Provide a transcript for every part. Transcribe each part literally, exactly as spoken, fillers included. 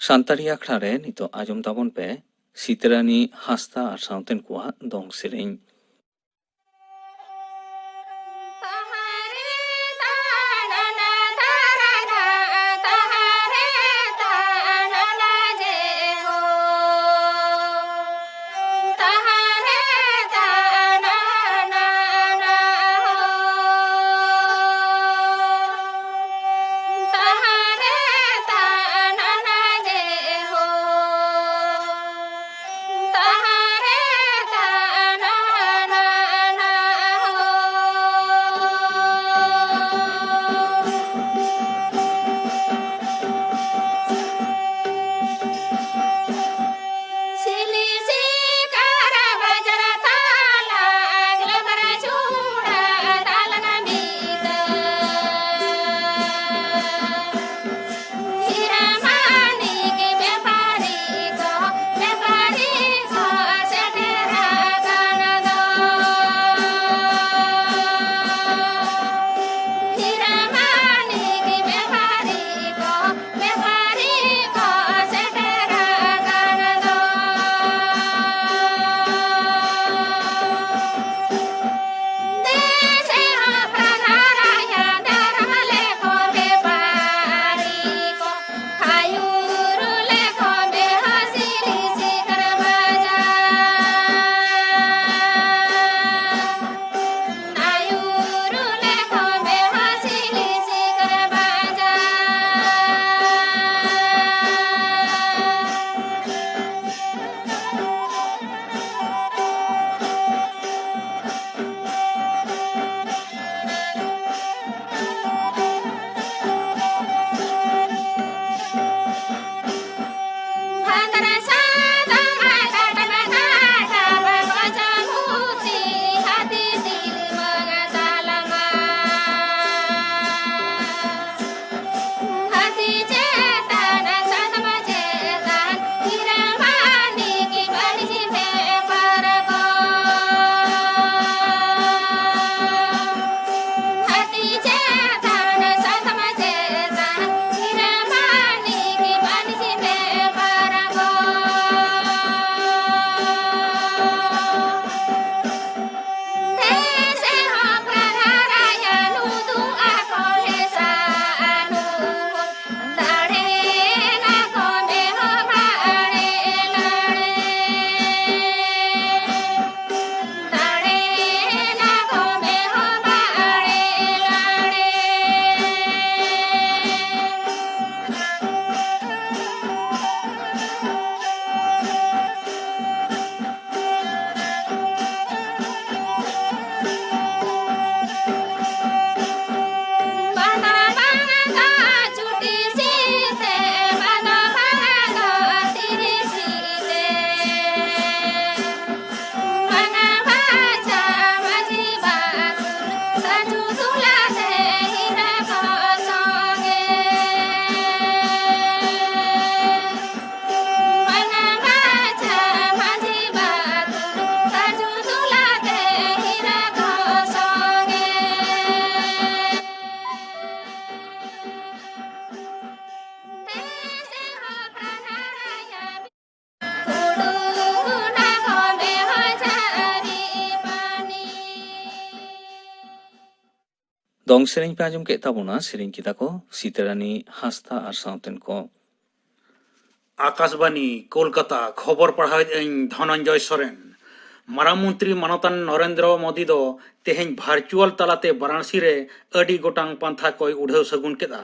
ᱥᱟᱱᱛᱟᱲᱤ ᱟᱠᱷᱲᱟ ᱨᱮ ᱱᱤᱛᱚᱜ ᱟᱸᱡᱚᱢ ᱛᱟᱵᱚᱱ ᱯᱮ ᱥᱤᱛᱨᱟᱹᱱᱤ ᱦᱟᱸᱥᱫᱟ ᱟᱨ ᱥᱟᱶᱛᱮᱱ ᱠᱚᱣᱟᱜ ᱫᱚᱝ ᱥᱮᱨᱮᱧ᱾ ᱫᱚᱝ ᱥᱮᱨᱮᱧ ᱯᱮ ᱟᱸᱡᱚᱢ ᱠᱮᱫ ᱛᱟᱵᱚᱱᱟ, ᱥᱮᱨᱮᱧ ᱠᱮᱫᱟ ᱠᱚ ᱥᱤᱛᱟᱨᱟᱱᱤ ᱦᱟᱸᱥᱫᱟ ᱟᱨ ᱥᱟᱶᱛᱮᱱ ᱠᱚ᱾ ᱟᱠᱟᱥᱵᱟᱱᱤ, ᱠᱳᱞᱠᱟᱛᱟ, ᱠᱷᱚᱵᱚᱨ ᱯᱟᱲᱦᱟᱣᱮᱫ ᱟᱹᱧ ᱫᱷᱚᱱᱚᱱᱡᱚᱭ ᱥᱚᱨᱮᱱ᱾ ᱢᱟᱨᱟᱝ ᱢᱚᱱᱛᱨᱤ ᱢᱟᱱᱚᱛᱟᱱ ᱱᱚᱨᱮᱱᱫᱨᱚ ᱢᱳᱫᱤ ᱫᱚ ᱛᱮᱦᱮᱧ ᱵᱷᱟᱨᱪᱩᱣᱟᱞ ᱛᱟᱞᱟᱛᱮ ᱵᱟᱨᱟᱬᱥᱤ ᱨᱮ ᱟᱹᱰᱤ ᱜᱚᱴᱟᱝ ᱯᱟᱱᱛᱷᱟ ᱠᱚᱭ ᱩᱰᱷᱟᱹᱣ ᱥᱟᱹᱜᱩᱱ ᱠᱮᱫᱼᱟ᱾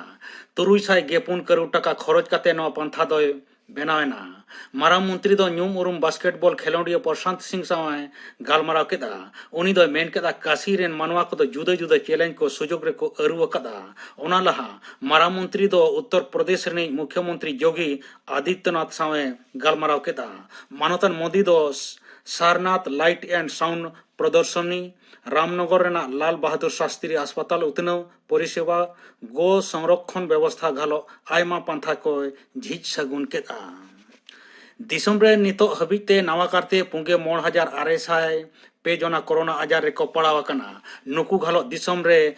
ᱛᱩᱨᱩᱭ ᱥᱟᱭ ᱜᱮᱯᱩᱱ ᱠᱟᱹᱨᱩᱲ ᱴᱟᱠᱟ ᱠᱷᱚᱨᱚᱪ ᱠᱟᱛᱮ ᱱᱚᱣᱟ ᱯᱟᱱᱛᱷᱟ ᱫᱚᱭ ᱵᱮᱱᱟᱣ ᱮᱱᱟ᱾ ᱢᱟᱨᱟᱝ ᱢᱚᱱᱛᱨᱤ ᱫᱚ ᱧᱩᱢ ᱩᱨᱩᱢ ᱵᱟᱥᱠᱮᱴᱵᱚᱞ ᱠᱷᱮᱞᱳᱰᱤᱭᱟᱹ ᱯᱨᱚᱥᱟᱱᱛ ᱥᱤᱝ ᱥᱟᱶ ᱮ ᱜᱟᱞᱢᱟᱨᱟᱣ ᱠᱮᱫᱼᱟ᱾ ᱩᱱᱤ ᱫᱚᱭ ᱢᱮᱱ ᱠᱮᱫᱼᱟ, ᱠᱟᱥᱤ ᱨᱮᱱ ᱢᱟᱱᱣᱟ ᱠᱚᱫᱚ ᱡᱩᱫᱟᱹ ᱡᱩᱫᱟᱹ ᱪᱮᱞᱮᱧᱡᱽ ᱠᱚ ᱥᱩᱡᱳᱜᱽ ᱨᱮᱠᱚ ᱟᱹᱨᱩ ᱟᱠᱟᱫᱼᱟ᱾ ᱚᱱᱟ ᱞᱟᱦᱟ ᱢᱟᱨᱟᱝ ᱢᱚᱱᱛᱨᱤ ᱫᱚ ᱩᱛᱛᱚᱨ ᱯᱨᱚᱫᱮᱥ ᱨᱤᱱᱤᱡ ᱢᱩᱠᱷᱭᱚᱢᱚᱱᱛᱨᱤ ᱡᱳᱜᱤ ᱟᱫᱤᱛᱭᱚᱱᱟᱛᱷ ᱥᱟᱶ ᱮ ᱜᱟᱞᱢᱟᱨᱟᱣ ᱠᱮᱫᱼᱟ᱾ ᱢᱟᱱᱚᱛᱟᱱ ᱢᱳᱫᱤ ᱫᱚ ᱥᱟᱨᱱᱟᱛᱷ ᱞᱟᱭᱤᱴ ᱮᱱᱰ ᱥᱟᱣᱩᱱᱰ ᱯᱨᱚᱫᱚᱨᱥᱚᱱᱤ, ᱨᱟᱢᱱᱚᱜᱚᱨ ᱨᱮᱱᱟᱜ ᱞᱟᱞ ᱵᱟᱦᱟᱫᱩᱨ ᱥᱟᱥᱛᱨᱤ ᱦᱟᱥᱯᱟᱛᱟᱞ ᱩᱛᱱᱟᱹᱣ ᱯᱚᱨᱤᱥᱮᱵᱟ, ᱜᱳ ᱥᱚᱝᱨᱚᱠᱷᱚᱱ ᱵᱮᱵᱚᱥᱛᱷᱟ ᱜᱷᱟᱞᱚᱜ ᱟᱭᱢᱟ ᱯᱟᱱᱛᱷᱟ ᱠᱚᱭ ᱡᱷᱤᱡ ᱥᱟᱹᱜᱩᱱ ᱠᱮᱫᱼᱟ᱾ ᱫᱤᱥᱚᱢ ᱨᱮ ᱱᱤᱛᱚᱜ ᱦᱟᱹᱵᱤᱡ ᱛᱮ ᱱᱟᱣᱟ ᱠᱟᱨᱛᱮ ᱯᱩᱸᱜᱮ ᱢᱚᱬ ᱦᱟᱡᱟᱨ ᱟᱨᱮ ᱥᱟᱭ ᱯᱮ ᱡᱚᱱᱟ ᱠᱳᱨᱳᱱᱟ ᱟᱡᱟᱨ ᱨᱮᱠᱚ ᱯᱟᱲᱟᱣ ᱟᱠᱟᱱᱟ᱾ ᱱᱩᱠᱩ ᱜᱷᱟᱞᱚᱜ ᱫᱤᱥᱚᱢ ᱨᱮ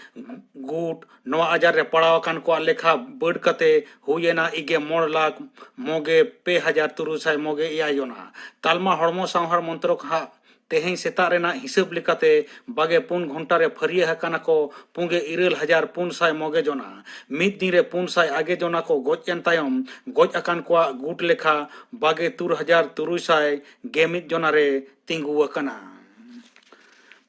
ᱜᱩᱴ ᱱᱚᱣᱟ ᱟᱡᱟᱨ ᱨᱮ ᱯᱟᱲᱟᱣ ᱟᱠᱟᱱ ᱠᱚᱣᱟᱜ ᱞᱮᱠᱷᱟ ᱵᱟᱹᱰ ᱠᱟᱛᱮ ᱦᱩᱭ ᱮᱱᱟ ᱤᱜᱮ ᱢᱚᱬ ᱞᱟᱠᱷ ᱢᱚᱜᱮ ᱯᱮ ᱦᱟᱡᱟᱨ ᱛᱩᱨᱩᱭ ᱥᱟᱭ ᱢᱚᱜᱮ ᱮᱭᱟᱭ ᱡᱚᱱᱟ᱾ ᱛᱟᱞᱢᱟ ᱦᱚᱲᱢᱚ ᱥᱟᱶᱦᱟᱨ ᱢᱚᱱᱛᱨᱚᱠ ᱦᱟᱜ ᱛᱮᱦᱮᱧ ᱥᱮᱛᱟᱜ ᱨᱮᱱᱟᱜ ᱦᱤᱥᱟᱹᱵ ᱞᱮᱠᱟᱛᱮ ᱵᱟᱜᱮ ᱯᱩᱱ ᱜᱷᱚᱱᱴᱟ ᱨᱮ ᱯᱷᱟᱹᱨᱭᱟᱹ ᱟᱠᱟᱱᱟ ᱠᱚ ᱯᱩᱸᱜᱮ ᱤᱨᱟᱹᱞ ᱦᱟᱡᱟᱨ ᱯᱩᱱ ᱥᱟᱭ ᱢᱚᱜᱮ ᱡᱚᱱᱟ᱾ ᱢᱤᱫ ᱫᱤᱱ ᱨᱮ ᱯᱩᱱ ᱥᱟᱭ ᱟᱜᱮ ᱡᱚᱱᱟ ᱠᱚ ᱜᱚᱡ ᱮᱱ ᱛᱟᱭᱚᱢ, ᱜᱚᱡ ᱟᱠᱟᱱ ᱠᱚᱣᱟᱜ ᱜᱩᱴ ᱞᱮᱠᱷᱟ ᱵᱟᱜᱮ ᱛᱩᱨ ᱦᱟᱡᱟᱨ ᱛᱩᱨᱩᱭ ᱥᱟᱭ ᱜᱮ ᱢᱤᱫ ᱡᱚᱱᱟ ᱨᱮ ᱛᱤᱸᱜᱩ ᱟᱠᱟᱱᱟ᱾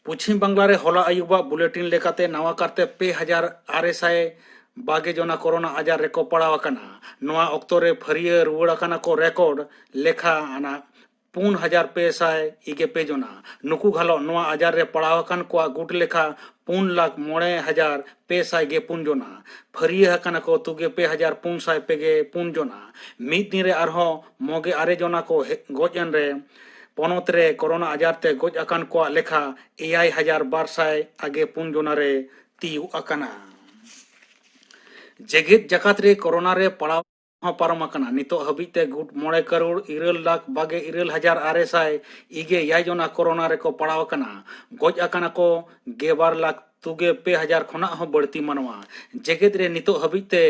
ᱯᱚᱪᱷᱤᱢ ᱵᱟᱝᱞᱟ ᱨᱮ ᱦᱚᱞᱟ ᱟᱹᱭᱩᱵᱟᱜ ᱵᱩᱞᱮᱴᱤᱱ ᱞᱮᱠᱟᱛᱮ ᱱᱟᱣᱟ ᱠᱟᱨᱛᱮ ᱯᱮ ᱦᱟᱡᱟᱨ ᱟᱨᱮ ᱥᱟᱭ ᱵᱟᱜᱮ ᱡᱚᱱᱟ ᱠᱳᱨᱳᱱᱟ ᱟᱡᱟᱨ ᱨᱮᱠᱚ ᱯᱟᱲᱟᱣ ᱟᱠᱟᱱᱟ᱾ ᱱᱚᱣᱟ ᱚᱠᱛᱚ ᱨᱮ ᱯᱷᱟᱹᱨᱭᱟᱹ ᱨᱩᱣᱟᱹᱲ ᱟᱠᱟᱱᱟ ᱠᱚ ᱨᱮᱠᱚᱨᱰ ᱞᱮᱠᱷᱟ ᱟᱱᱟᱜ ᱯᱩᱱ ᱦᱟᱡᱟᱨ ᱯᱮ ᱥᱟᱭ ᱤᱜᱮ ᱯᱮ ᱡᱚᱱᱟ᱾ ᱱᱩᱠᱩ ᱜᱷᱟᱞᱚᱜ ᱱᱚᱣᱟ ᱟᱡᱟᱨ ᱨᱮ ᱯᱟᱲᱟᱣ ᱟᱠᱟᱱ ᱠᱚᱣᱟᱜ ᱜᱩᱴ ᱞᱮᱠᱷᱟ ᱯᱩᱱ ᱞᱟᱠᱷ ᱢᱚᱬᱮ ᱦᱟᱡᱟᱨ ᱯᱮ ᱥᱟᱭ ᱜᱮ ᱯᱩᱱ ᱡᱚᱱᱟ᱾ ᱯᱷᱟᱹᱨᱭᱟᱹ ᱟᱠᱟᱱᱟ ᱠᱚ ᱛᱩᱜᱮ ᱯᱮ ᱦᱟᱡᱟᱨ ᱯᱩᱱ ᱥᱟᱭ ᱯᱮ ᱜᱮ ᱯᱩᱱ ᱡᱚᱱᱟ᱾ ᱢᱤᱫ ᱫᱤᱱ ᱨᱮ ᱟᱨᱦᱚᱸ ᱢᱚᱜᱮ ᱟᱨᱮ ᱡᱚᱱᱟ ᱠᱚ ᱦᱮ-, ᱜᱚᱡ ᱮᱱ ᱨᱮ ᱯᱚᱱᱚᱛ ᱨᱮ ᱠᱳᱨᱳᱱᱟ ᱟᱡᱟᱨ ᱛᱮ ᱜᱚᱡ ᱟᱠᱟᱱ ᱠᱚᱣᱟᱜ ᱞᱮᱠᱷᱟ ᱮᱭᱟᱭ ᱦᱟᱡᱟᱨ ᱵᱟᱨ ᱥᱟᱭ ᱟᱜᱮ ᱯᱩᱱ ᱡᱚᱱᱟ ᱨᱮ ᱛᱤᱭᱩᱜ ᱟᱠᱟᱱᱟ᱾ ᱡᱮᱜᱮᱛ ᱡᱟᱠᱟᱛ ᱨᱮ ᱠᱳᱨᱳᱱᱟ ᱨᱮ ᱯᱟᱲᱟᱣ ᱦᱚᱸ ᱯᱟᱨᱚᱢ ᱟᱠᱟᱱᱟ᱾ ᱱᱤᱛᱚᱜ ᱦᱟᱹᱵᱤᱡ ᱛᱮ ᱜᱩᱴ ᱢᱚᱬᱮ ᱠᱟᱨᱳᱲ ᱤᱨᱟᱹᱞ ᱞᱟᱠᱷ ᱵᱟᱜᱮ ᱤᱨᱟᱹᱞ ᱦᱟᱡᱟᱨ ᱟᱨᱮ ᱥᱟᱭ ᱤᱜᱮ ᱮᱭᱟᱭ ᱡᱚᱱᱟ ᱠᱳᱨᱳᱱᱟ ᱨᱮᱠᱚ ᱯᱟᱲᱟᱣ ᱟᱠᱟᱱᱟ᱾ ᱜᱚᱡ ᱟᱠᱟᱱᱟ ᱠᱚ ᱜᱮᱵᱟᱨ ᱞᱟᱠᱷ ᱛᱩᱜᱮ ᱯᱮ ᱦᱟᱡᱟᱨ ᱠᱷᱚᱱᱟᱜ ᱦᱚᱸ ᱵᱟᱹᱲᱛᱤ ᱢᱟᱱᱣᱟ᱾ ᱡᱮᱜᱮᱛ ᱨᱮ ᱱᱤᱛᱚᱜ ᱦᱟᱹᱵᱤᱡ ᱛᱮ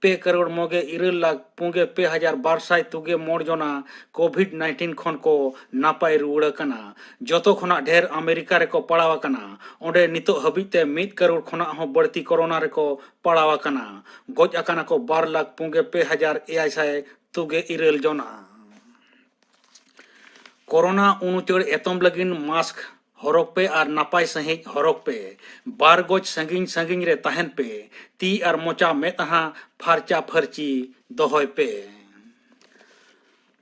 ᱯᱮ ᱠᱟᱨᱳᱲ ᱢᱚᱜᱮ ᱤᱨᱟᱹᱞ ᱞᱟᱠᱷ ᱯᱩᱜᱮ ᱯᱮ ᱦᱟᱡᱟᱨ ᱵᱟᱨ ᱥᱟᱭ ᱛᱩᱜᱮ ᱢᱚᱬ ᱡᱚᱱᱟ ᱠᱳᱵᱷᱤᱰ ᱱᱟᱭᱤᱱᱴᱤᱱ ᱠᱷᱚᱱ ᱠᱚ ᱱᱟᱯᱟᱭ ᱨᱩᱣᱟᱹᱲ ᱟᱠᱟᱱᱟ᱾ ᱡᱚᱛᱚ ᱠᱷᱚᱱᱟᱜ ᱰᱷᱮᱨ ᱟᱢᱮᱨᱤᱠᱟ ᱨᱮᱠᱚ ᱯᱟᱲᱟᱣ ᱟᱠᱟᱱᱟ᱾ ᱚᱸᱰᱮ ᱱᱤᱛᱚᱜ ᱦᱟᱹᱵᱤᱡ ᱛᱮ ᱢᱤᱫ ᱠᱟᱨᱳᱲ ᱠᱷᱚᱱᱟᱜ ᱦᱚᱸ ᱵᱟᱹᱲᱛᱤ ᱠᱳᱨᱳᱱᱟ ᱨᱮᱠᱚ ᱯᱟᱲᱟᱣ ᱟᱠᱟᱱᱟ᱾ ᱜᱚᱡ ᱟᱠᱟᱱᱟ ᱠᱚ ᱵᱟᱨ ᱞᱟᱠᱷ ᱯᱩᱜᱮ ᱯᱮ ᱦᱟᱡᱟᱨ ᱮᱭᱟᱭ ᱥᱟᱭ ᱛᱩᱜᱮ ᱤᱨᱟᱹᱞ ᱡᱚᱱᱟ᱾ ᱠᱳᱨᱳᱱᱟ ᱩᱱᱩᱪᱟᱹᱲ ᱮᱛᱚᱢ ᱞᱟᱹᱜᱤᱫ ᱢᱟᱥᱠ ᱦᱚᱨᱚᱜ ᱯᱮ ᱟᱨ ᱱᱟᱯᱟᱭ ᱥᱟᱺᱦᱤᱡ ᱦᱚᱨᱚᱜ ᱯᱮ᱾ ᱵᱟᱨ ᱜᱚᱡ ᱥᱟᱺᱜᱤᱧ ᱥᱟᱺᱜᱤᱧ ᱨᱮ ᱛᱟᱦᱮᱱ ᱯᱮ᱾ ᱛᱤ ᱟᱨ ᱢᱚᱪᱟ ᱢᱮᱫᱦᱟ ᱯᱷᱟᱨᱪᱟ ᱯᱷᱟᱹᱨᱪᱤ ᱫᱚᱦᱚᱭ ᱯᱮ᱾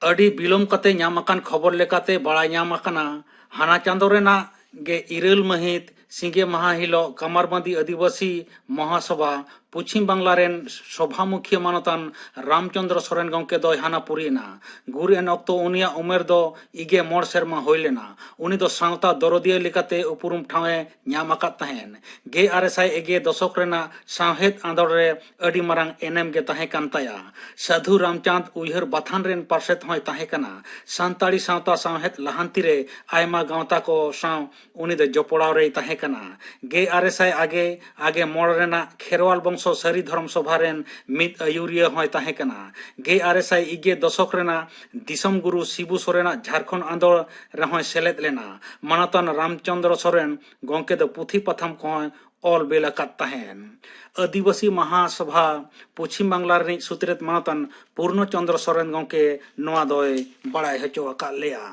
ᱟᱹᱰᱤ ᱵᱤᱞᱚᱢ ᱠᱟᱛᱮ ᱧᱟᱢ ᱟᱠᱟᱱ ᱠᱷᱚᱵᱚᱨ ᱞᱮᱠᱟᱛᱮ ᱵᱟᱲᱟᱭ ᱧᱟᱢ ᱟᱠᱟᱱᱟ, ᱦᱟᱱᱟ ᱪᱟᱸᱫᱚ ᱨᱮᱱᱟᱜ ᱜᱮ ᱤᱨᱟᱹᱞ ᱢᱟᱹᱦᱤᱛ ᱥᱤᱸᱜᱮ ᱢᱟᱦᱟ ᱦᱤᱞᱚᱜ ᱠᱟᱢᱟᱨᱵᱟᱸᱫᱤ ᱟᱹᱫᱤᱵᱟᱹᱥᱤ ᱢᱚᱦᱟᱥᱚᱵᱷᱟ ᱯᱚᱪᱷᱤᱢ ᱵᱟᱝᱞᱟ ᱨᱮᱱ ᱥᱚᱵᱷᱟᱢᱩᱠᱷᱤᱭᱟᱹ ᱢᱟᱱᱚᱛᱟᱱ ᱨᱟᱢᱪᱚᱸᱫᱽᱨᱚ ᱥᱚᱨᱮᱱ ᱜᱚᱢᱠᱮ ᱫᱚᱭ ᱦᱟᱱᱟ ᱯᱩᱨᱤ ᱮᱱᱟ᱾ ᱜᱩᱨ ᱮᱱ ᱚᱠᱛᱚ ᱩᱱᱤᱭᱟᱜ ᱩᱢᱮᱨ ᱫᱚ ᱤᱜᱮ ᱢᱚᱬ ᱥᱮᱨᱢᱟ ᱦᱩᱭ ᱞᱮᱱᱟ᱾ ᱩᱱᱤ ᱫᱚ ᱥᱟᱶᱛᱟ ᱫᱚᱨᱚᱫᱤᱭᱟᱹ ᱞᱮᱠᱟᱛᱮ ᱩᱯᱨᱩᱢ ᱴᱷᱟᱶ ᱮ ᱧᱟᱢ ᱟᱠᱟᱫ ᱛᱟᱦᱮᱸᱱ᱾ ᱜᱮᱞ ᱟᱨᱮ ᱥᱟᱭ ᱮᱜᱮ ᱫᱚᱥᱚᱠ ᱨᱮᱱᱟᱜ ᱥᱟᱶᱦᱮᱫ ᱟᱸᱫᱳᱲ ᱨᱮ ᱟᱹᱰᱤ ᱢᱟᱨᱟᱝ ᱮᱱᱮᱢ ᱜᱮ ᱛᱟᱦᱮᱸ ᱠᱟᱱ ᱛᱟᱭᱟ᱾ ᱥᱟᱹᱫᱷᱩ ᱨᱟᱢᱪᱟᱸᱫᱽ ᱩᱭᱦᱟᱹᱨ ᱵᱟᱛᱷᱟᱱ ᱨᱮᱱ ᱯᱟᱨᱥᱮᱛ ᱦᱚᱸᱭ ᱛᱟᱦᱮᱸ ᱠᱟᱱᱟ᱾ ᱥᱟᱱᱛᱟᱲᱤ ᱥᱟᱶᱛᱟ ᱥᱟᱶᱦᱮᱫ ᱞᱟᱦᱟᱱᱛᱤ ᱨᱮ ᱟᱭᱢᱟ ᱜᱟᱶᱛᱟ ᱠᱚ ᱥᱟᱶ ᱩᱱᱤ ᱫᱚ ᱡᱚᱯᱲᱟᱣ ᱨᱮᱭ ᱛᱟᱦᱮᱸ ᱠᱟᱱᱟ᱾ ᱜᱮᱞ ᱟᱨᱮ ᱥᱟᱭ ᱟᱜᱮ ᱟᱜᱮ ᱢᱚᱬ ᱨᱮᱱᱟᱜ ᱠᱷᱮᱨᱣᱟᱞ ᱵᱚᱝᱥᱚ ᱥᱟᱹᱨᱤ ᱫᱷᱚᱨᱚᱢ ᱥᱚᱵᱷᱟ ᱨᱮᱱ ᱢᱤᱫ ᱟᱹᱭᱩᱨᱤᱭᱟᱹ ᱦᱚᱸᱭ ᱛᱟᱦᱮᱸ ᱠᱟᱱᱟ᱾ ᱜᱮᱞ ᱟᱨᱮ ᱥᱟᱭ ᱤᱜᱮ ᱫᱚᱥᱚᱠ ᱨᱮᱱᱟᱜ ᱫᱤᱥᱚᱢ ᱜᱩᱨᱩ ᱥᱤᱵᱩ ᱥᱚᱨᱮᱱᱟᱜ ᱡᱷᱟᱲᱠᱷᱚᱸᱰ ᱟᱸᱫᱳᱲ ᱨᱮᱦᱚᱸᱭ ᱥᱮᱞᱮᱫ ᱞᱮᱱᱟ᱾ ᱢᱟᱱᱚᱛᱟᱱ ᱨᱟᱢᱪᱚᱸᱫᱽᱨᱚ ᱥᱚᱨᱮᱱ ᱜᱚᱢᱠᱮ ᱫᱚ ᱯᱩᱛᱷᱤ ᱯᱟᱛᱷᱟᱢ ᱠᱚᱦᱚᱸᱭ ᱚᱞ ᱵᱮᱞ ᱟᱠᱟᱫ ᱛᱟᱦᱮᱸᱱ᱾ ᱟᱹᱫᱤᱵᱟᱹᱥᱤ ᱢᱟᱦᱟ ᱥᱚᱵᱷᱟ ᱯᱚᱪᱷᱤᱢ ᱵᱟᱝᱞᱟ ᱨᱤᱱᱤᱡ ᱥᱩᱛᱨᱮᱛ ᱢᱟᱱᱚᱛᱟᱱ ᱯᱩᱨᱱᱚ ᱪᱚᱸᱫᱽᱨᱚ ᱥᱚᱨᱮᱱ ᱜᱚᱢᱠᱮ ᱱᱚᱣᱟ ᱫᱚᱭ ᱵᱟᱲᱟᱭ ᱦᱚᱪᱚ ᱟᱠᱟᱫ ᱞᱮᱭᱟ᱾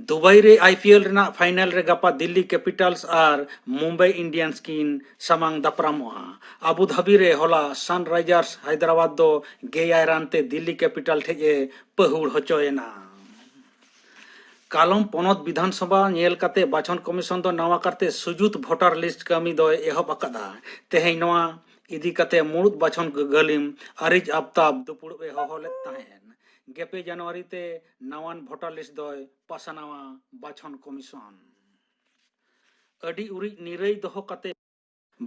ᱫᱩᱵᱟᱭ ᱨᱮ ᱟᱭ ᱯᱤ ᱮᱞ ᱨᱮᱱᱟᱜ ᱯᱷᱟᱭᱱᱮᱞ ᱨᱮ ᱜᱟᱯᱟ ᱫᱤᱞᱞᱤ ᱠᱮᱯᱤᱴᱟᱞᱥ ᱟᱨ ᱢᱩᱢᱵᱟᱭ ᱤᱱᱰᱤᱭᱟᱱᱥ ᱠᱤᱱ ᱥᱟᱢᱟᱝ ᱫᱟᱯᱨᱟᱢᱚᱜᱼᱟ᱾ ᱟᱵᱩ ᱫᱷᱟᱵᱤ ᱨᱮ ᱦᱚᱞᱟ ᱥᱟᱱᱨᱟᱭᱡᱟᱨᱥ ᱦᱟᱭᱫᱨᱟᱵᱟᱫᱽ ᱫᱚ ᱜᱮᱭᱟᱭ ᱨᱟᱱ ᱛᱮ ᱫᱤᱞᱞᱤ ᱠᱮᱯᱤᱴᱟᱞ ᱴᱷᱮᱡ ᱮ ᱯᱟᱹᱦᱩᱲ ᱦᱚᱪᱚᱭᱮᱱᱟ᱾ ᱠᱟᱞᱚᱢ ᱯᱚᱱᱚᱛ ᱵᱤᱫᱷᱟᱱ ᱥᱚᱵᱷᱟ ᱧᱮᱞ ᱠᱟᱛᱮ ᱵᱟᱪᱷᱚᱱ ᱠᱚᱢᱤᱥᱚᱱ ᱫᱚ ᱱᱟᱣᱟ ᱠᱟᱨᱛᱮ ᱥᱩᱡᱩᱛ ᱵᱷᱳᱴᱟᱨ ᱞᱤᱥᱴ ᱠᱟᱹᱢᱤ ᱫᱚᱭ ᱮᱦᱚᱵ ᱟᱠᱟᱫᱟ᱾ ᱛᱮᱦᱮᱧ ᱱᱚᱣᱟ ᱤᱫᱤ ᱠᱟᱛᱮ ᱢᱩᱲᱩᱫ ᱵᱟᱪᱷᱚᱱ ᱜᱟᱹᱞᱤᱢ ᱟᱨᱤᱡ ᱟᱯᱛᱟᱵ ᱫᱩᱯᱩᱲᱩᱵ ᱮ ᱦᱚᱦᱚ ᱞᱮᱫ ᱛᱟᱦᱮᱸᱫ᱾ ᱜᱮᱯᱮ ᱡᱟᱱᱩᱣᱟᱨᱤ ᱛᱮ ᱱᱟᱣᱟᱱ ᱵᱷᱳᱴᱟᱨ ᱞᱤᱥᱴ ᱫᱚᱭ ᱯᱟᱥᱱᱟᱣᱟ ᱵᱟᱪᱷᱚᱱ ᱠᱚᱢᱤᱥᱚᱱ᱾ ᱟᱹᱰᱤ ᱩᱨᱤᱡ ᱱᱤᱨᱟᱹᱭ ᱫᱚᱦᱚ ᱠᱟᱛᱮ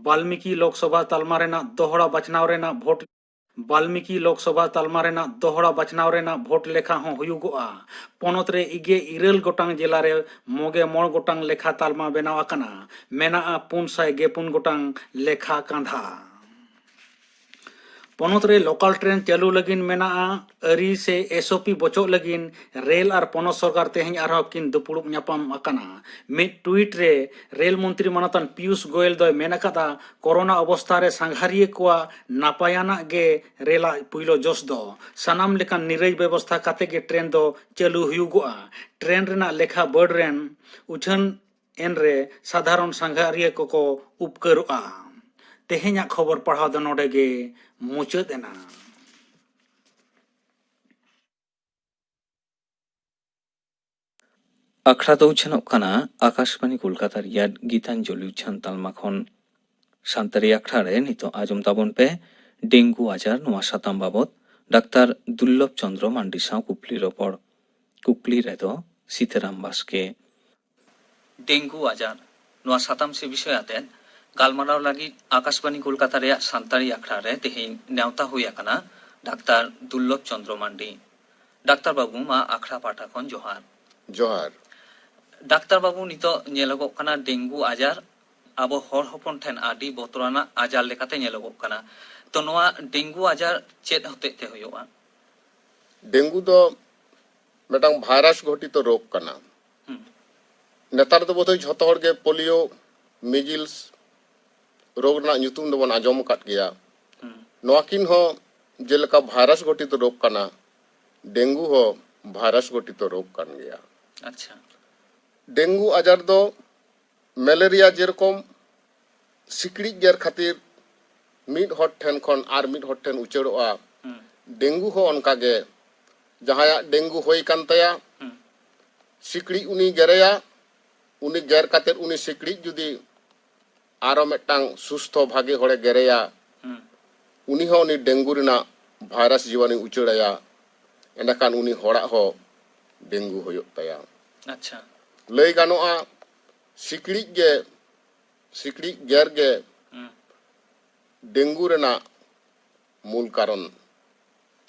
ᱵᱟᱞᱢᱤᱠᱤ ᱞᱳᱠᱥᱚᱵᱷᱟ ᱛᱟᱞᱢᱟ ᱨᱮᱱᱟᱜ ᱫᱚᱦᱲᱟ ᱵᱟᱪᱷᱱᱟᱣ ᱨᱮᱱᱟᱜ ᱵᱷᱳᱴ ᱵᱟᱞᱢᱤᱠᱤ ᱞᱳᱠᱥᱚᱵᱷᱟ ᱛᱟᱞᱢᱟ ᱨᱮᱱᱟᱜ ᱫᱚᱦᱲᱟ ᱵᱟᱪᱷᱱᱟᱣ ᱨᱮᱱᱟᱜ ᱵᱷᱳᱴ ᱞᱮᱠᱷᱟ ᱦᱚᱸ ᱦᱩᱭᱩᱜᱚᱜᱼᱟ᱾ ᱯᱚᱱᱚᱛ ᱨᱮ ᱤᱜᱮ ᱤᱨᱟᱹᱞ ᱜᱚᱴᱟᱝ ᱡᱮᱞᱟ ᱨᱮ ᱢᱚᱜᱮ ᱢᱚᱬ ᱜᱚᱴᱟᱝ ᱞᱮᱠᱷᱟ ᱛᱟᱞᱢᱟ ᱵᱮᱱᱟᱣ ᱟᱠᱟᱱᱟ᱾ ᱢᱮᱱᱟᱜᱼᱟ ᱯᱩᱱ ᱥᱟᱭ ᱜᱮ ᱯᱩᱱ ᱜᱚᱴᱟᱝ ᱞᱮᱠᱷᱟ ᱠᱟᱸᱫᱷᱟ᱾ ᱯᱚᱱᱚᱛ ᱨᱮ ᱞᱳᱠᱟᱞ ᱴᱨᱮᱱ ᱪᱟᱹᱞᱩ ᱞᱟᱹᱜᱤᱫ ᱢᱮᱱᱟᱜᱼᱟ ᱟᱹᱨᱤ ᱥᱮ ᱮᱥ ᱳ ᱯᱤ ᱵᱚᱪᱚᱜ ᱞᱟᱹᱜᱤᱫ ᱨᱮᱞ ᱟᱨ ᱯᱚᱱᱚᱛ ᱥᱚᱨᱠᱟᱨ ᱛᱮᱦᱮᱧ ᱟᱨᱦᱚᱸ ᱠᱤᱱ ᱫᱩᱯᱩᱲᱩᱵ ᱧᱟᱯᱟᱢ ᱟᱠᱟᱱᱟ᱾ ᱢᱤᱫ ᱴᱩᱭᱤᱴ ᱨᱮ ᱨᱮᱞ ᱢᱚᱱᱛᱨᱤ ᱢᱟᱱᱚᱛᱟᱱ ᱯᱤᱭᱩᱥ ᱜᱳᱭᱮᱞ ᱫᱚᱭ ᱢᱮᱱ ᱟᱠᱟᱫᱟ, ᱠᱳᱨᱳᱱᱟ ᱚᱵᱚᱥᱛᱷᱟ ᱨᱮ ᱥᱟᱸᱜᱷᱟᱨᱤᱭᱟᱹ ᱠᱚᱣᱟᱜ ᱱᱟᱯᱟᱭᱟᱱᱟᱜ ᱜᱮ ᱨᱮᱞᱟᱜ ᱯᱩᱭᱞᱳ ᱡᱚᱥ ᱫᱚ᱾ ᱥᱟᱱᱟᱢ ᱞᱮᱠᱟᱱ ᱱᱤᱨᱟᱹᱭ ᱵᱮᱵᱚᱥᱛᱷᱟ ᱠᱟᱛᱮ ᱜᱮ ᱴᱨᱮᱱ ᱫᱚ ᱪᱟᱹᱞᱩ ᱦᱩᱭᱩᱜᱚᱜᱼᱟ᱾ ᱴᱨᱮᱱ ᱨᱮᱱᱟᱜ ᱞᱮᱠᱷᱟ ᱵᱟᱹᱰ ᱨᱮᱱ ᱩᱪᱷᱟᱹᱱ ᱮᱱᱨᱮ ᱥᱟᱫᱷᱟᱨᱚᱱ ᱥᱟᱸᱜᱷᱟᱨᱤᱭᱟᱹ ᱠᱚᱠᱚ ᱩᱯᱠᱟᱹᱨᱚᱜᱼᱟ᱾ ᱛᱮᱦᱮᱧᱟᱜ ᱠᱷᱚᱵᱚᱨ ᱯᱟᱲᱦᱟᱣ ᱫᱚ ᱱᱚᱰᱮ ᱜᱮ ᱢᱩᱪᱟᱹᱫ ᱮᱱᱟ᱾ ᱟᱠᱷᱲᱟ ᱫᱚ ᱩᱪᱷᱟᱹᱱᱚᱜ ᱠᱟᱱᱟ ᱟᱠᱟᱥᱵᱟᱬᱤ ᱠᱳᱞᱠᱟᱛᱟ ᱨᱮᱭᱟᱜ ᱜᱤᱛᱟᱧᱡᱚᱞᱤ ᱩᱪᱷᱟᱹᱱ ᱛᱟᱞᱢᱟ ᱠᱷᱚᱱ᱾ ᱥᱟᱱᱛᱟᱲᱤ ᱟᱠᱷᱲᱟ ᱨᱮ ᱱᱤᱛᱚᱜ ᱟᱸᱡᱚᱢ ᱛᱟᱵᱚᱱ ᱯᱮ ᱰᱮᱝᱜᱩ ᱟᱡᱟᱨ ᱱᱚᱣᱟ ᱥᱟᱛᱟᱢ ᱵᱟᱵᱚᱛ ᱰᱟᱠᱛᱟᱨ ᱫᱩᱨᱞᱚᱵᱷ ᱪᱚᱸᱫᱽᱨᱚ ᱢᱟᱱᱰᱤ ᱥᱟᱶ ᱠᱩᱠᱞᱤ ᱨᱚᱯᱚᱲ᱾ ᱠᱩᱠᱞᱤ ᱨᱮᱫᱚ ᱥᱤᱛᱟᱹᱨᱟᱢ ᱵᱟᱥᱠᱮ᱾ ᱰᱮᱝᱜᱩ ᱟᱡᱟᱨ ᱱᱚᱣᱟ ᱥᱟᱛᱟᱢ ᱥᱮ ᱵᱤᱥᱚᱭ ᱟᱛᱮ ᱜᱟᱞᱢᱟᱨᱟᱣ ᱞᱟᱹᱜᱤᱫ ᱟᱠᱟᱥᱵᱟᱬᱤ ᱠᱳᱞᱠᱟᱛᱟ ᱨᱮᱭᱟᱜ ᱥᱟᱱᱛᱟᱲᱤ ᱟᱠᱷᱲᱟ ᱨᱮ ᱛᱮᱦᱮᱧ ᱱᱮᱣᱛᱟ ᱦᱩᱭ ᱟᱠᱟᱱᱟ ᱰᱟᱠᱛᱟᱨ ᱫᱩᱨᱞᱚᱵᱷ ᱪᱚᱸᱫᱽᱨᱚ ᱢᱟᱱᱰᱤ᱾ ᱰᱟᱠᱛᱟᱨ ᱵᱟᱹᱵᱩ, ᱢᱟ ᱟᱠᱷᱲᱟ ᱯᱟᱦᱴᱟ ᱠᱷᱚᱱ ᱡᱚᱦᱟᱨ᱾ ᱡᱚᱦᱟᱨ᱾ ᱰᱟᱠᱛᱟᱨ ᱵᱟᱹᱵᱩ, ᱱᱤᱛᱚᱜ ᱧᱮᱞᱚᱜᱚᱜ ᱠᱟᱱᱟ ᱰᱮᱝᱜᱩ ᱟᱡᱟᱨ ᱟᱵᱚ ᱦᱚᱲ ᱦᱚᱯᱚᱱ ᱴᱷᱮᱱ ᱟᱹᱰᱤ ᱵᱚᱛᱚᱨᱟᱱᱟᱜ ᱟᱡᱟᱨ ᱞᱮᱠᱟᱛᱮ ᱧᱮᱞᱚᱜᱚᱜ ᱠᱟᱱᱟ᱾ ᱛᱚ, ᱱᱚᱣᱟ ᱰᱮᱝᱜᱩ ᱟᱡᱟᱨ ᱪᱮᱫ ᱦᱚᱛᱮᱡ ᱛᱮ ᱦᱩᱭᱩᱜᱼᱟ? ᱰᱮᱝᱜᱩ ᱫᱚ ᱢᱤᱫᱴᱟᱝ ᱵᱷᱟᱭᱨᱟᱥ ᱜᱷᱚᱴᱤᱛᱚ ᱨᱳᱜᱽ ᱠᱟᱱᱟ᱾ ᱦᱩᱸ᱾ ᱱᱮᱛᱟᱨ ᱫᱚ ᱵᱳᱫᱷᱚᱭ ᱡᱷᱚᱛᱚ ᱦᱚᱲ ᱜᱮ ᱯᱳᱞᱤᱭᱳ, ᱢᱤᱡᱤᱞᱥ ᱨᱳᱜᱽ ᱨᱮᱱᱟᱜ ᱧᱩᱛᱩᱢ ᱫᱚᱵᱚᱱ ᱟᱸᱡᱚᱢ ᱟᱠᱟᱫ ᱜᱮᱭᱟ᱾ ᱦᱩᱸ᱾ ᱱᱚᱣᱟ ᱠᱤᱱ ᱦᱚᱸ ᱡᱮᱞᱮᱠᱟ ᱵᱷᱟᱭᱨᱟᱥ ᱜᱷᱚᱴᱤᱛᱚ ᱨᱳᱜᱽ ᱠᱟᱱᱟ, ᱰᱮᱝᱜᱩ ᱦᱚᱸ ᱵᱷᱟᱭᱨᱟᱥ ᱜᱷᱚᱴᱤᱛᱚ ᱨᱳᱜᱽ ᱠᱟᱱ ᱜᱮᱭᱟ᱾ ᱟᱪᱪᱷᱟ᱾ ᱰᱮᱝᱜᱩ ᱟᱡᱟᱨ ᱫᱚ ᱢᱮᱞᱮᱨᱤᱭᱟ ᱡᱮᱨᱚᱠᱚᱢ ᱥᱤᱠᱲᱤᱡ ᱜᱮᱨ ᱠᱷᱟᱹᱛᱤᱨ ᱢᱤᱫ ᱦᱚᱲ ᱴᱷᱮᱱ ᱠᱷᱚᱱ ᱟᱨ ᱢᱤᱫ ᱦᱚᱲ ᱴᱷᱮᱱ ᱩᱪᱟᱹᱲᱚᱜᱼᱟ, ᱦᱩᱸ᱾ ᱰᱮᱝᱜᱩ ᱦᱚᱸ ᱚᱱᱠᱟ ᱜᱮ᱾ ᱡᱟᱦᱟᱸᱭᱟᱜ ᱰᱮᱝᱜᱩ ᱦᱩᱭ ᱠᱟᱱ ᱛᱟᱭᱟ, ᱦᱩᱸ᱾ ᱥᱤᱠᱲᱤᱡ ᱩᱱᱤ ᱜᱮᱨᱮᱭᱟ, ᱩᱱᱤ ᱜᱮᱨ ᱠᱟᱛᱮᱫ ᱩᱱᱤ ᱥᱤᱠᱲᱤᱡ ᱡᱩᱫᱤ ᱟᱨᱚ ᱢᱤᱫᱴᱟᱝ ᱥᱩᱥᱛᱷᱚ ᱵᱷᱟᱜᱮ ᱦᱚᱲᱮ ᱜᱮᱨᱮᱭᱟ, ᱦᱩᱸ᱾ ᱩᱱᱤ ᱦᱚᱸ ᱩᱱᱤ ᱰᱮᱝᱜᱩ ᱨᱮᱱᱟᱜ ᱵᱷᱟᱭᱨᱟᱥ ᱡᱤᱵᱟᱱᱩᱭ ᱩᱪᱟᱹᱲᱟᱭᱟ, ᱮᱸᱰᱮᱠᱷᱟᱱ ᱩᱱᱤ ᱦᱚᱲᱟᱜ ᱦᱚᱸ ᱰᱮᱝᱜᱩ ᱦᱩᱭᱩᱜ ᱛᱟᱭᱟ᱾ ᱟᱪᱪᱷᱟ᱾ ᱞᱟᱹᱭ ᱜᱟᱱᱚᱜᱼᱟ, ᱥᱤᱠᱲᱤᱡ ᱜᱮ, ᱥᱤᱠᱲᱤᱡ ᱜᱮᱨ ᱜᱮ ᱦᱩᱸ᱾ ᱰᱮᱝᱜᱩ ᱨᱮᱱᱟᱜ ᱢᱩᱞ ᱠᱟᱨᱚᱱ᱾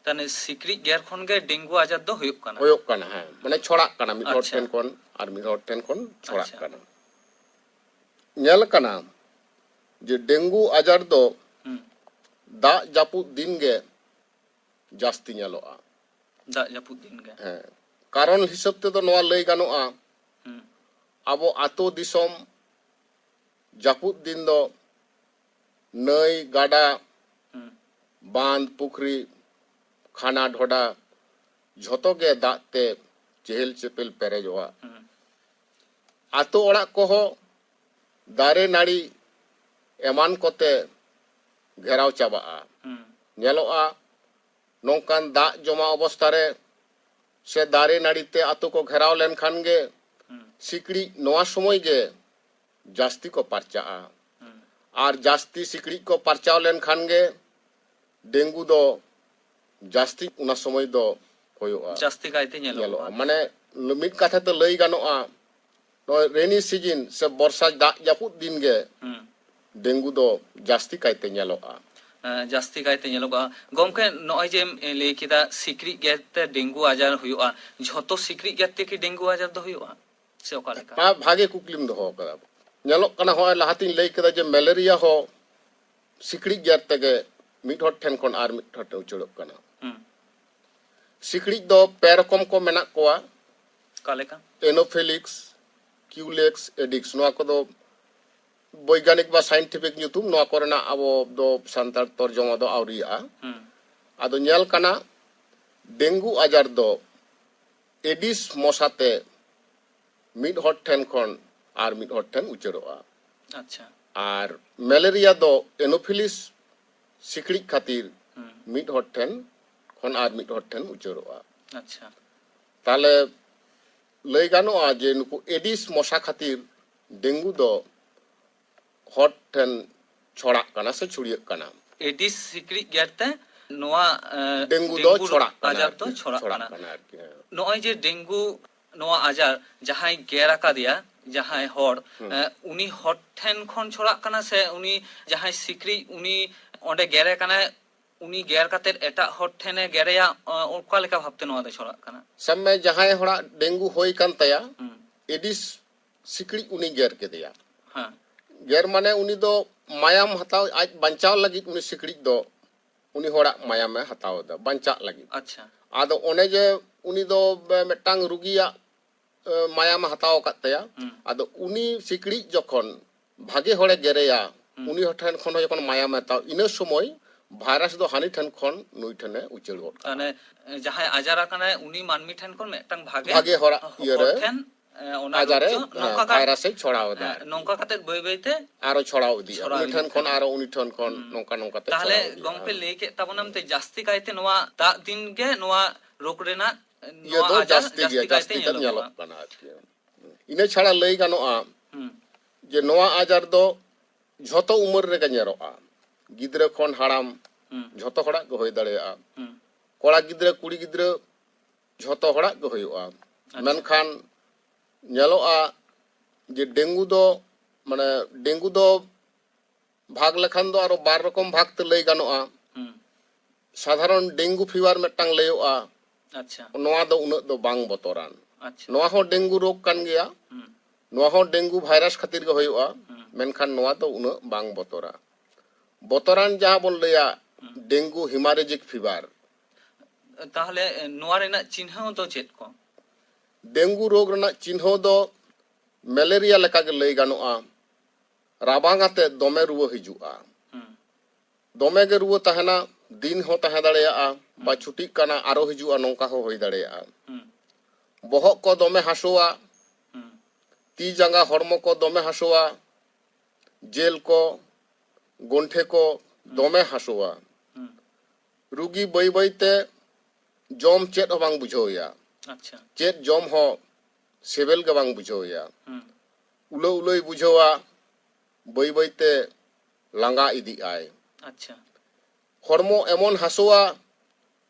ᱛᱟᱦᱞᱮ ᱥᱤᱠᱲᱤᱡ ᱜᱮᱨ ᱠᱷᱚᱱ ᱜᱮ ᱰᱮᱝᱜᱩ ᱟᱡᱟᱨ ᱫᱚ ᱦᱩᱭᱩᱜ ᱠᱟᱱᱟ? ᱦᱩᱭᱩᱜ ᱠᱟᱱᱟ, ᱦᱮᱸ, ᱢᱟᱱᱮ ᱪᱷᱚᱲᱟᱜ ᱠᱟᱱᱟ, ᱢᱤᱫ ᱦᱚᱲ ᱟᱪᱪᱷᱟ᱾ ᱴᱷᱮᱱ ᱠᱷᱚᱱ ᱟᱨ ᱢᱤᱫ ᱦᱚᱲ ᱴᱷᱮᱱ ᱠᱷᱚᱱ ᱪᱷᱚᱲᱟᱜ ᱟᱪᱪᱷᱟ᱾ ᱠᱟᱱᱟ᱾ ᱧᱮᱞ ᱠᱟᱱᱟ ᱡᱮ ᱰᱮᱝᱜᱩ ᱟᱡᱟᱨ ᱫᱚ ᱦᱩᱸ᱾ ᱫᱟᱜ ᱡᱟᱹᱯᱩᱫ ᱫᱤᱱ ᱜᱮ ᱡᱟᱹᱥᱛᱤ ᱧᱮᱞᱚᱜᱼᱟ᱾ ᱫᱟᱜ ᱡᱟᱹᱯᱩᱫ ᱫᱤᱱ ᱜᱮ᱾ ᱦᱮᱸ, ᱠᱟᱨᱚᱱ ᱦᱤᱥᱟᱹᱵ ᱛᱮᱫᱚ ᱱᱚᱣᱟ ᱞᱟᱹᱭ ᱜᱟᱱᱚᱜᱼᱟ, ᱦᱩᱸ᱾ ᱟᱵᱚ ᱟᱛᱳ ᱫᱤᱥᱚᱢ ᱡᱟᱹᱯᱩᱫ ᱫᱤᱱ ᱫᱚ ᱱᱟᱹᱭ, ᱜᱟᱰᱟ, ᱦᱩᱸ᱾ ᱵᱟᱸᱫᱽ, ᱯᱩᱠᱷᱨᱤ, ᱠᱷᱟᱱᱟ, ᱰᱷᱚᱰᱟ ᱡᱷᱚᱛᱚ ᱜᱮ ᱫᱟᱜ ᱛᱮ ᱪᱮᱦᱮᱞ ᱪᱮᱯᱮᱞ ᱯᱮᱨᱮᱡᱚᱜᱼᱟ᱾ ᱦᱩᱸ᱾ ᱟᱛᱳ ᱚᱲᱟᱜ ᱠᱚᱦᱚᱸ ᱫᱟᱨᱮ ᱱᱟᱹᱲᱤ ᱮᱢᱟᱱ ᱠᱚᱛᱮ ᱜᱷᱮᱨᱟᱣ ᱪᱟᱵᱟᱜᱼᱟ᱾ ᱦᱩᱸ᱾ ᱧᱮᱞᱚᱜᱼᱟ, ᱱᱚᱝᱠᱟᱱ ᱫᱟᱜ ᱡᱚᱢᱟ ᱚᱵᱚᱥᱛᱷᱟ ᱨᱮ ᱥᱮ ᱫᱟᱨᱮ ᱱᱟᱹᱲᱤ ᱛᱮ ᱟᱛᱳ ᱠᱚ ᱜᱷᱮᱨᱟᱣ ᱞᱮᱱᱠᱷᱟᱱ ᱜᱮ ᱦᱩᱸ᱾ ᱥᱤᱠᱲᱤᱡ ᱱᱚᱣᱟ ᱥᱚᱢᱚᱭ ᱜᱮ ᱡᱟᱹᱥᱛᱤ ᱠᱚ ᱯᱟᱨᱪᱟᱜᱼᱟ᱾ ᱦᱩᱸ᱾ ᱟᱨ ᱡᱟᱹᱥᱛᱤ ᱥᱤᱠᱲᱤᱡ ᱠᱚ ᱯᱟᱨᱪᱟᱣ ᱞᱮᱱᱠᱷᱟᱱ ᱜᱮ ᱰᱮᱝᱜᱩ ᱫᱚ ᱡᱟᱹᱥᱛᱤ ᱚᱱᱟ ᱥᱚᱢᱚᱭ ᱫᱚ ᱦᱩᱭᱩᱜᱼᱟ᱾ ᱡᱟᱹᱥᱛᱤ ᱠᱟᱭᱛᱮ ᱧᱮᱞᱚᱜᱼᱟ᱾ ᱧᱮᱞᱚᱜᱼᱟ᱾ ᱢᱟᱱᱮ ᱢᱤᱫ ᱠᱟᱛᱷᱟ ᱛᱮ ᱞᱟᱹᱭ ᱜᱟᱱᱚᱜᱼᱟ, ᱱᱚᱜᱼᱚᱭ ᱨᱮᱱᱤ ᱥᱤᱡᱤᱱ ᱥᱮ ᱵᱚᱨᱥᱟ ᱫᱟᱜ ᱡᱟᱹᱯᱩᱫ ᱫᱤᱱ ᱜᱮ ᱦᱩᱸ᱾ ᱰᱮᱝᱜᱩ ᱫᱚ ᱡᱟᱹᱥᱛᱤ ᱠᱟᱭᱛᱮ ᱧᱮᱞᱚᱜᱼᱟ᱾ ᱮᱸ, ᱡᱟᱹᱥᱛᱤ ᱠᱟᱭᱛᱮ ᱧᱮᱞᱚᱜᱼᱟ᱾ ᱜᱚᱢᱠᱮ, ᱱᱚᱜᱼᱚᱭ ᱡᱮᱢ ᱞᱟᱹᱭ ᱠᱮᱫᱟ ᱥᱤᱠᱲᱤᱡ ᱜᱮᱨ ᱛᱮ ᱰᱮᱝᱜᱩ ᱟᱡᱟᱨ ᱦᱩᱭᱩᱜᱼᱟ, ᱡᱷᱚᱛᱚ ᱥᱤᱠᱲᱤᱡ ᱜᱮᱨ ᱛᱮ ᱠᱤ ᱰᱮᱝᱜᱩ ᱟᱡᱟᱨ ᱫᱚ ᱦᱩᱭᱩᱜᱼᱟ ᱥᱮ ᱚᱠᱟ ᱞᱮᱠᱟ? ᱵᱷᱟ-, ᱵᱷᱟᱜᱮ ᱠᱩᱠᱞᱤᱢ ᱫᱚᱦᱚ ᱟᱠᱟᱫᱟ᱾ ᱧᱮᱞᱚᱜ ᱠᱟᱱᱟ, ᱦᱚᱸᱜᱼᱚᱭ ᱞᱟᱦᱟᱛᱤᱧ ᱞᱟᱹᱭ ᱠᱮᱫᱟ ᱡᱮ ᱢᱮᱞᱮᱨᱤᱭᱟ ᱦᱚᱸ ᱥᱤᱠᱲᱤᱡ ᱜᱮᱨ ᱛᱮᱜᱮ ᱢᱤᱫ ᱦᱚᱲ ᱴᱷᱮᱱ ᱠᱷᱚᱱ ᱟᱨ ᱢᱤᱫ ᱦᱚᱲ ᱴᱷᱮᱱ ᱩᱪᱟᱹᱲᱚᱜ ᱠᱟᱱᱟ᱾ ᱦᱩᱸ᱾ ᱥᱤᱠᱲᱤᱡ ᱫᱚ ᱯᱮ ᱨᱚᱠᱚᱢ ᱠᱚ ᱢᱮᱱᱟᱜ ᱠᱚᱣᱟ, ᱚᱠᱟ ᱞᱮᱠᱟ? ᱮᱱᱳᱯᱷᱤᱞᱤᱠᱥ, ᱠᱤᱭᱩᱞᱮᱠᱥ, ᱮᱰᱤᱠᱥ᱾ ᱱᱚᱣᱟ ᱠᱚᱫᱚ ᱵᱳᱭᱜᱟᱱᱤᱠ ᱵᱟ ᱥᱟᱭᱮᱱᱴᱤᱯᱷᱤᱠ ᱧᱩᱛᱩᱢ, ᱱᱚᱣᱟ ᱠᱚᱨᱮᱱᱟᱜ ᱟᱵᱚ ᱫᱚ ᱥᱟᱱᱛᱟᱲ ᱛᱚᱨᱡᱚᱢᱟ ᱫᱚ ᱟᱹᱣᱨᱤᱭᱟᱜᱼᱟ᱾ ᱦᱩᱸ᱾ ᱟᱫᱚ ᱧᱮᱞ ᱠᱟᱱᱟ, ᱰᱮᱝᱜᱩ ᱟᱡᱟᱨ ᱫᱚ ᱮᱰᱤᱥ ᱢᱚᱥᱟ ᱛᱮ ᱢᱤᱫ ᱦᱚᱲ ᱴᱷᱮᱱ ᱠᱷᱚᱱ ᱟᱨ ᱢᱤᱫ ᱦᱚᱲ ᱴᱷᱮᱱ ᱩᱪᱟᱹᱲᱚᱜᱼᱟ᱾ ᱟᱪᱪᱷᱟ᱾ ᱟᱨ ᱢᱮᱞᱮᱨᱤᱭᱟ ᱫᱚ ᱮᱱᱳᱯᱷᱤᱞᱤᱥ ᱥᱤᱠᱲᱤᱡ ᱠᱷᱟᱹᱛᱤᱨ ᱦᱩᱸ᱾ ᱢᱤᱫ ᱦᱚᱲ ᱴᱷᱮᱱ ᱠᱷᱚᱱ ᱟᱨ ᱢᱤᱫ ᱦᱚᱲ ᱴᱷᱮᱱ ᱩᱪᱟᱹᱲᱚᱜᱼᱟ᱾ ᱟᱪᱪᱷᱟ᱾ ᱛᱟᱦᱞᱮ ᱞᱟᱹᱭ ᱜᱟᱱᱚᱜᱼᱟ ᱡᱮ ᱱᱩᱠᱩ ᱮᱰᱤᱥ ᱢᱚᱥᱟ ᱠᱷᱟᱹᱛᱤᱨ ᱰᱮᱝᱜᱩ ᱫᱚ ᱦᱚᱲ ᱴᱷᱮᱱ ᱪᱷᱚᱲᱟᱜ ᱠᱟᱱᱟ ᱥᱮ ᱪᱷᱩᱲᱭᱟᱹᱜ ᱠᱟᱱᱟ᱾ ᱮᱰᱤᱥ ᱥᱤᱠᱲᱤᱡ ᱜᱮᱨ ᱛᱮ ᱱᱚᱣᱟ, ᱮᱸ, ᱰᱮᱝᱜᱩ ᱫᱚ ᱰᱮᱝᱜᱩ ᱪᱷᱚᱲᱟᱜ ᱠᱟᱱᱟ ᱟᱡᱟᱨ ᱟᱨᱠᱤ᱾ ᱫᱚ ᱪᱷᱚᱲᱟᱜ ᱪᱷᱚᱲᱟᱜ ᱠᱟᱱᱟ᱾ ᱠᱟᱱᱟ ᱟᱨᱠᱤ, ᱦᱮᱸ᱾ ᱱᱚᱜᱼᱚᱭ ᱡᱮ ᱰᱮᱝᱜᱩ ᱱᱚᱣᱟ ᱟᱡᱟᱨ ᱡᱟᱦᱟᱸᱭ ᱜᱮᱨ ᱟᱠᱟᱫᱮᱭᱟ, ᱡᱟᱦᱟᱸᱭ ᱦᱚᱲ, ᱦᱩᱸ᱾ ᱮᱸ, ᱩᱱᱤ ᱦᱚᱲ ᱴᱷᱮᱱ ᱠᱷᱚᱱ ᱪᱷᱚᱲᱟᱜ ᱠᱟᱱᱟ ᱥᱮ ᱩᱱᱤ ᱡᱟᱦᱟᱸᱭ ᱥᱤᱠᱲᱤᱡ ᱩᱱᱤ ᱚᱸᱰᱮ ᱜᱮᱨᱮ ᱠᱟᱱᱟᱭ, ᱩᱱᱤ ᱜᱮᱨ ᱠᱟᱛᱮᱫ ᱮᱴᱟᱜ ᱦᱚᱲ ᱴᱷᱮᱱᱮ ᱜᱮᱨᱮᱭᱟ, ᱚ, ᱚᱠᱟ ᱞᱮᱠᱟ ᱵᱷᱟᱵᱛᱮ ᱱᱚᱣᱟ ᱫᱚ ᱪᱷᱚᱲᱟᱜ ᱠᱟᱱᱟ? ᱥᱟᱵ ᱢᱮ, ᱡᱟᱦᱟᱸᱭ ᱦᱚᱲᱟᱜ ᱰᱮᱝᱜᱩ ᱦᱩᱭ ᱠᱟᱱ ᱛᱟᱭᱟ, ᱦᱩᱸ᱾ ᱮᱰᱤᱥ ᱥᱤᱠᱲᱤᱡ ᱩᱱᱤ ᱜᱮᱨ ᱠᱮᱫᱮᱭᱟ᱾ ᱦᱮᱸ᱾ ᱜᱮᱨ ᱢᱟᱱᱮ ᱩᱱᱤ ᱫᱚ ᱢᱟᱭᱟᱢ ᱦᱟᱛᱟᱣ, ᱟᱡ ᱵᱟᱧᱪᱟᱣ ᱞᱟᱹᱜᱤᱫ ᱩᱱᱤ ᱥᱤᱠᱲᱤᱡ ᱫᱚ ᱩᱱᱤ ᱦᱚᱲᱟᱜ ᱢᱟᱭᱟᱢᱮ ᱦᱟᱛᱟᱣ ᱮᱫᱟ, ᱵᱟᱧᱪᱟᱜ ᱞᱟᱹᱜᱤᱫ᱾ ᱟᱪᱪᱷᱟ᱾ ᱟᱫᱚ ᱚᱱᱮ ᱡᱮ ᱩᱱᱤ ᱫᱚ ᱢᱤᱫᱴᱟᱝ ᱨᱩᱜᱤᱭᱟᱜ, ᱮ, ᱢᱟᱭᱟᱢᱮ ᱦᱟᱛᱟᱣ ᱟᱠᱟᱫ ᱛᱟᱭᱟ᱾ ᱦᱩᱸ᱾ ᱟᱫᱚ ᱩᱱᱤ ᱥᱤᱠᱲᱤᱡ ᱡᱚᱠᱷᱚᱱ ᱵᱷᱟᱜᱮ ᱦᱚᱲᱮ ᱜᱮᱨᱮᱭᱟ, ᱦᱩᱸ᱾ ᱩᱱᱤ ᱦᱚᱲ ᱴᱷᱮᱱ ᱠᱷᱚᱱ ᱦᱚᱸ ᱡᱚᱠᱷᱚᱱ ᱢᱟᱭᱟᱢᱮ ᱦᱟᱛᱟᱣ, ᱤᱱᱟᱹ ᱥᱚᱢᱚᱭ ᱵᱷᱟᱭᱨᱟᱥ ᱫᱚ ᱦᱟᱹᱱᱤ ᱴᱷᱮᱱ ᱠᱷᱚᱱ ᱱᱩᱭ ᱴᱷᱮᱱᱮ ᱩᱪᱟᱹᱲ ᱜᱚᱫ ᱠᱟᱜᱼᱟ᱾ ᱢᱟᱱᱮ, ᱡᱟᱦᱟᱸᱭ ᱟᱡᱟᱨ ᱟᱠᱟᱱᱟᱭ, ᱩᱱᱤ ᱢᱟᱹᱱᱢᱤ ᱴᱷᱮᱱ ᱠᱷᱚᱱ ᱢᱤᱫᱴᱟᱝ ᱵᱷᱟᱜᱮ ᱵᱷᱟᱜᱮ ᱦᱚᱲᱟᱜ ᱦᱚᱲ ᱤᱭᱟᱹᱨᱮ ᱴᱷᱮᱱ, ᱮ, ᱚᱱᱟ ᱟᱡᱟᱨᱮ, ᱨᱳᱜᱽ ᱫᱚ ᱦᱮᱸ, ᱱᱚᱝᱠᱟ ᱠᱟ-, ᱵᱷᱟᱭᱨᱟᱥᱮ ᱪᱷᱚᱲᱟᱣ ᱮᱫᱟ ᱦᱮᱸ, ᱟᱨᱠᱤ᱾ ᱱᱚᱝᱠᱟ ᱠᱟᱛᱮ ᱵᱟᱹᱭ ᱵᱟᱹᱭ ᱛᱮ ᱟᱨᱚ ᱪᱷᱚᱲᱟᱣ ᱤᱫᱤᱜᱼᱟ᱾ ᱪᱷᱚᱲᱟᱣ ᱩᱱᱤ ᱴᱷᱮᱱ ᱤᱫᱤᱜ ᱠᱷᱚᱱ ᱠᱟᱱᱟ᱾ ᱟᱨᱚ ᱩᱱᱤ ᱴᱷᱮᱱ ᱠᱷᱚᱱ ᱦᱩᱸ᱾ ᱱᱚᱝᱠᱟ ᱱᱚᱝᱠᱟ ᱛᱮ ᱛᱟᱦᱞᱮ ᱪᱷᱚᱲᱟᱣ ᱤᱫᱤᱜᱼᱟ᱾ ᱜᱚᱝᱠᱮ, ᱞᱟᱹᱭ ᱠᱮᱫ ᱛᱟᱵᱚᱱᱟᱢ ᱛᱮ ᱡᱟᱹᱥᱛᱤ ᱠᱟᱭᱛᱮ ᱱᱚᱣᱟ ᱫᱟᱜ ᱫᱤᱱ ᱜᱮ ᱱᱚᱣᱟ ᱨᱳᱜᱽ ᱤᱭᱟᱹ ᱱᱚᱣᱟ ᱫᱚ ᱟᱡᱟᱨ ᱡᱟᱹᱥᱛᱤ ᱜᱮᱭᱟ, ᱡᱟᱹᱥᱛᱤ ᱠᱟᱭᱛᱮ ᱡᱟᱹᱥᱛᱤ ᱠᱟᱛᱮ ᱧᱮᱞᱚᱜᱚᱜᱼᱟ᱾ ᱧᱮᱞᱚᱜ ᱠᱟᱱᱟ ᱟᱨᱠᱤ᱾ ᱤᱱᱟᱹ ᱪᱷᱟᱲᱟ ᱞᱟᱹᱭ ᱜᱟᱱᱚᱜᱼᱟ ᱦᱩᱸ᱾ ᱡᱮ ᱱᱚᱣᱟ ᱟᱡᱟᱨ ᱫᱚ ᱡᱷᱚᱛᱚ ᱩᱢᱮᱨ ᱨᱮᱜᱮ ᱧᱮᱞᱚᱜᱼᱟ, ᱜᱤᱫᱽᱨᱟᱹ ᱠᱷᱚᱱ ᱦᱟᱲᱟᱢ ᱦᱩᱸ᱾ ᱡᱷᱚᱛᱚ ᱦᱚᱲᱟᱜ ᱜᱮ ᱦᱩᱭ ᱫᱟᱲᱮᱭᱟᱜᱼᱟ᱾ ᱦᱩᱸ᱾ ᱠᱚᱲᱟ ᱜᱤᱫᱽᱨᱟᱹ, ᱠᱩᱲᱤ ᱜᱤᱫᱽᱨᱟᱹ ᱡᱷᱚᱛᱚ ᱦᱚᱲᱟᱜ ᱜᱮ ᱦᱩᱭᱩᱜᱼᱟ᱾ ᱟᱪᱪᱷᱟ᱾ ᱢᱮᱱᱠᱷᱟᱱ ᱧᱮᱞᱚᱜᱼᱟ ᱡᱮ ᱰᱮᱝᱜᱩ ᱫᱚ, ᱢᱟᱱᱮ, ᱰᱮᱝᱜᱩ ᱫᱚ ᱵᱷᱟᱜᱽ ᱞᱮᱠᱷᱟᱱ ᱫᱚ ᱟᱨᱚ ᱵᱟᱨ ᱨᱚᱠᱚᱢ ᱵᱷᱟᱜᱽ ᱛᱮ ᱞᱟᱹᱭ ᱜᱟᱱᱚᱜᱼᱟ᱾ ᱦᱩᱸ᱾ ᱥᱟᱫᱷᱟᱨᱚᱱ ᱰᱮᱝᱜᱩ ᱯᱷᱤᱵᱟᱨ ᱢᱤᱫᱴᱟᱝ ᱞᱟᱹᱭᱚᱜᱼᱟ, ᱟᱪᱪᱷᱟ᱾ ᱱᱚᱣᱟ ᱫᱚ ᱩᱱᱟᱹᱜ ᱫᱚ ᱵᱟᱝ ᱵᱚᱛᱚᱨᱟᱱ᱾ ᱟᱪᱪᱷᱟ᱾ ᱱᱚᱣᱟ ᱦᱚᱸ ᱰᱮᱝᱜᱩ ᱨᱳᱜᱽ ᱠᱟᱱ ᱜᱮᱭᱟ᱾ ᱦᱩᱸ᱾ ᱱᱚᱣᱟ ᱦᱚᱸ ᱰᱮᱝᱜᱩ ᱵᱷᱟᱭᱨᱟᱥ ᱠᱷᱟᱹᱛᱤᱨ ᱜᱮ ᱦᱩᱭᱩᱜᱼᱟ, ᱦᱩᱸ᱾ ᱢᱮᱱᱠᱷᱟᱱ ᱱᱚᱣᱟ ᱫᱚ ᱩᱱᱟᱹᱜ ᱵᱟᱝ ᱵᱚᱛᱚᱨᱟ᱾ ᱵᱚᱛᱚᱨᱟᱱ ᱡᱟᱦᱟᱸ ᱵᱚᱱ ᱞᱟᱹᱭᱟ ᱦᱩᱸ᱾ Dengue haemorrhagic fever. ᱛᱟᱦᱚᱞᱮ, ᱮ, ᱱᱚᱣᱟ ᱨᱮᱱᱟᱜ ᱪᱤᱱᱦᱟᱹ ᱫᱚ ᱪᱮᱫ ᱠᱚ? ᱰᱮᱝᱜᱩ ᱨᱳᱜᱽ ᱨᱮᱱᱟᱜ ᱪᱤᱱᱦᱟᱹ ᱫᱚ ᱢᱮᱞᱮᱨᱤᱭᱟ ᱞᱮᱠᱟᱜᱮ ᱞᱟᱹᱭ ᱜᱟᱱᱚᱜᱼᱟ᱾ ᱨᱟᱵᱟᱝ ᱟᱛᱮ ᱫᱚᱢᱮ ᱨᱩᱣᱟᱹ ᱦᱤᱡᱩᱜᱼᱟ᱾ ᱦᱩᱸ᱾ ᱫᱚᱢᱮ ᱜᱮ ᱨᱩᱣᱟᱹ ᱛᱟᱦᱮᱱᱟ, ᱫᱤᱱ ᱦᱚᱸ ᱛᱟᱦᱮᱸ ᱫᱟᱲᱮᱭᱟᱜᱼᱟ, ᱵᱟ ᱦᱩᱸ᱾ ᱪᱷᱩᱴᱤᱜ ᱠᱟᱱᱟ, ᱟᱨᱚ ᱦᱤᱡᱩᱜᱼᱟ, ᱱᱚᱝᱠᱟ ᱦᱚᱸ ᱦᱩᱭ ᱫᱟᱲᱮᱭᱟᱜᱼᱟ᱾ ᱦᱩᱸ᱾ ᱵᱚᱦᱚᱜ ᱠᱚ ᱫᱚᱢᱮ ᱦᱟᱹᱥᱩᱣᱟ, ᱦᱩᱸ᱾ ᱛᱤ ᱡᱟᱸᱜᱟ ᱦᱚᱲᱢᱚ ᱠᱚ ᱫᱚᱢᱮ ᱦᱟᱹᱥᱩᱣᱟ, ᱡᱮᱞ ᱠᱚ, ᱜᱚᱱᱴᱷᱮ ᱠᱚ ᱦᱩᱸ᱾ ᱫᱚᱢᱮ ᱦᱟᱹᱥᱩᱣᱟ᱾ ᱦᱩᱸ᱾ ᱨᱩᱜᱤ ᱵᱟᱹᱭ ᱵᱟᱹᱭ ᱛᱮ ᱡᱚᱢ ᱪᱮᱫ ᱦᱚᱸ ᱵᱟᱝ ᱵᱩᱡᱷᱟᱹᱣ ᱮᱭᱟ᱾ ᱟᱪᱪᱷᱟ᱾ ᱪᱮᱫ ᱡᱚᱢ ᱦᱚᱸ ᱥᱤᱵᱤᱞ ᱜᱮ ᱵᱟᱝ ᱵᱩᱡᱷᱟᱹᱣ ᱮᱭᱟ᱾ ᱦᱩᱸ᱾ ᱩᱞᱟᱹ ᱩᱞᱟᱹᱭ ᱵᱩᱡᱷᱟᱹᱣᱟ, ᱵᱟᱹᱭ ᱵᱟᱹᱭ ᱛᱮ ᱞᱟᱸᱜᱟ ᱤᱫᱤᱜ ᱟᱭ᱾ ᱟᱪᱪᱷᱟ᱾ ᱦᱚᱲᱢᱚ ᱮᱢᱚᱱ ᱦᱟᱹᱥᱩᱣᱟ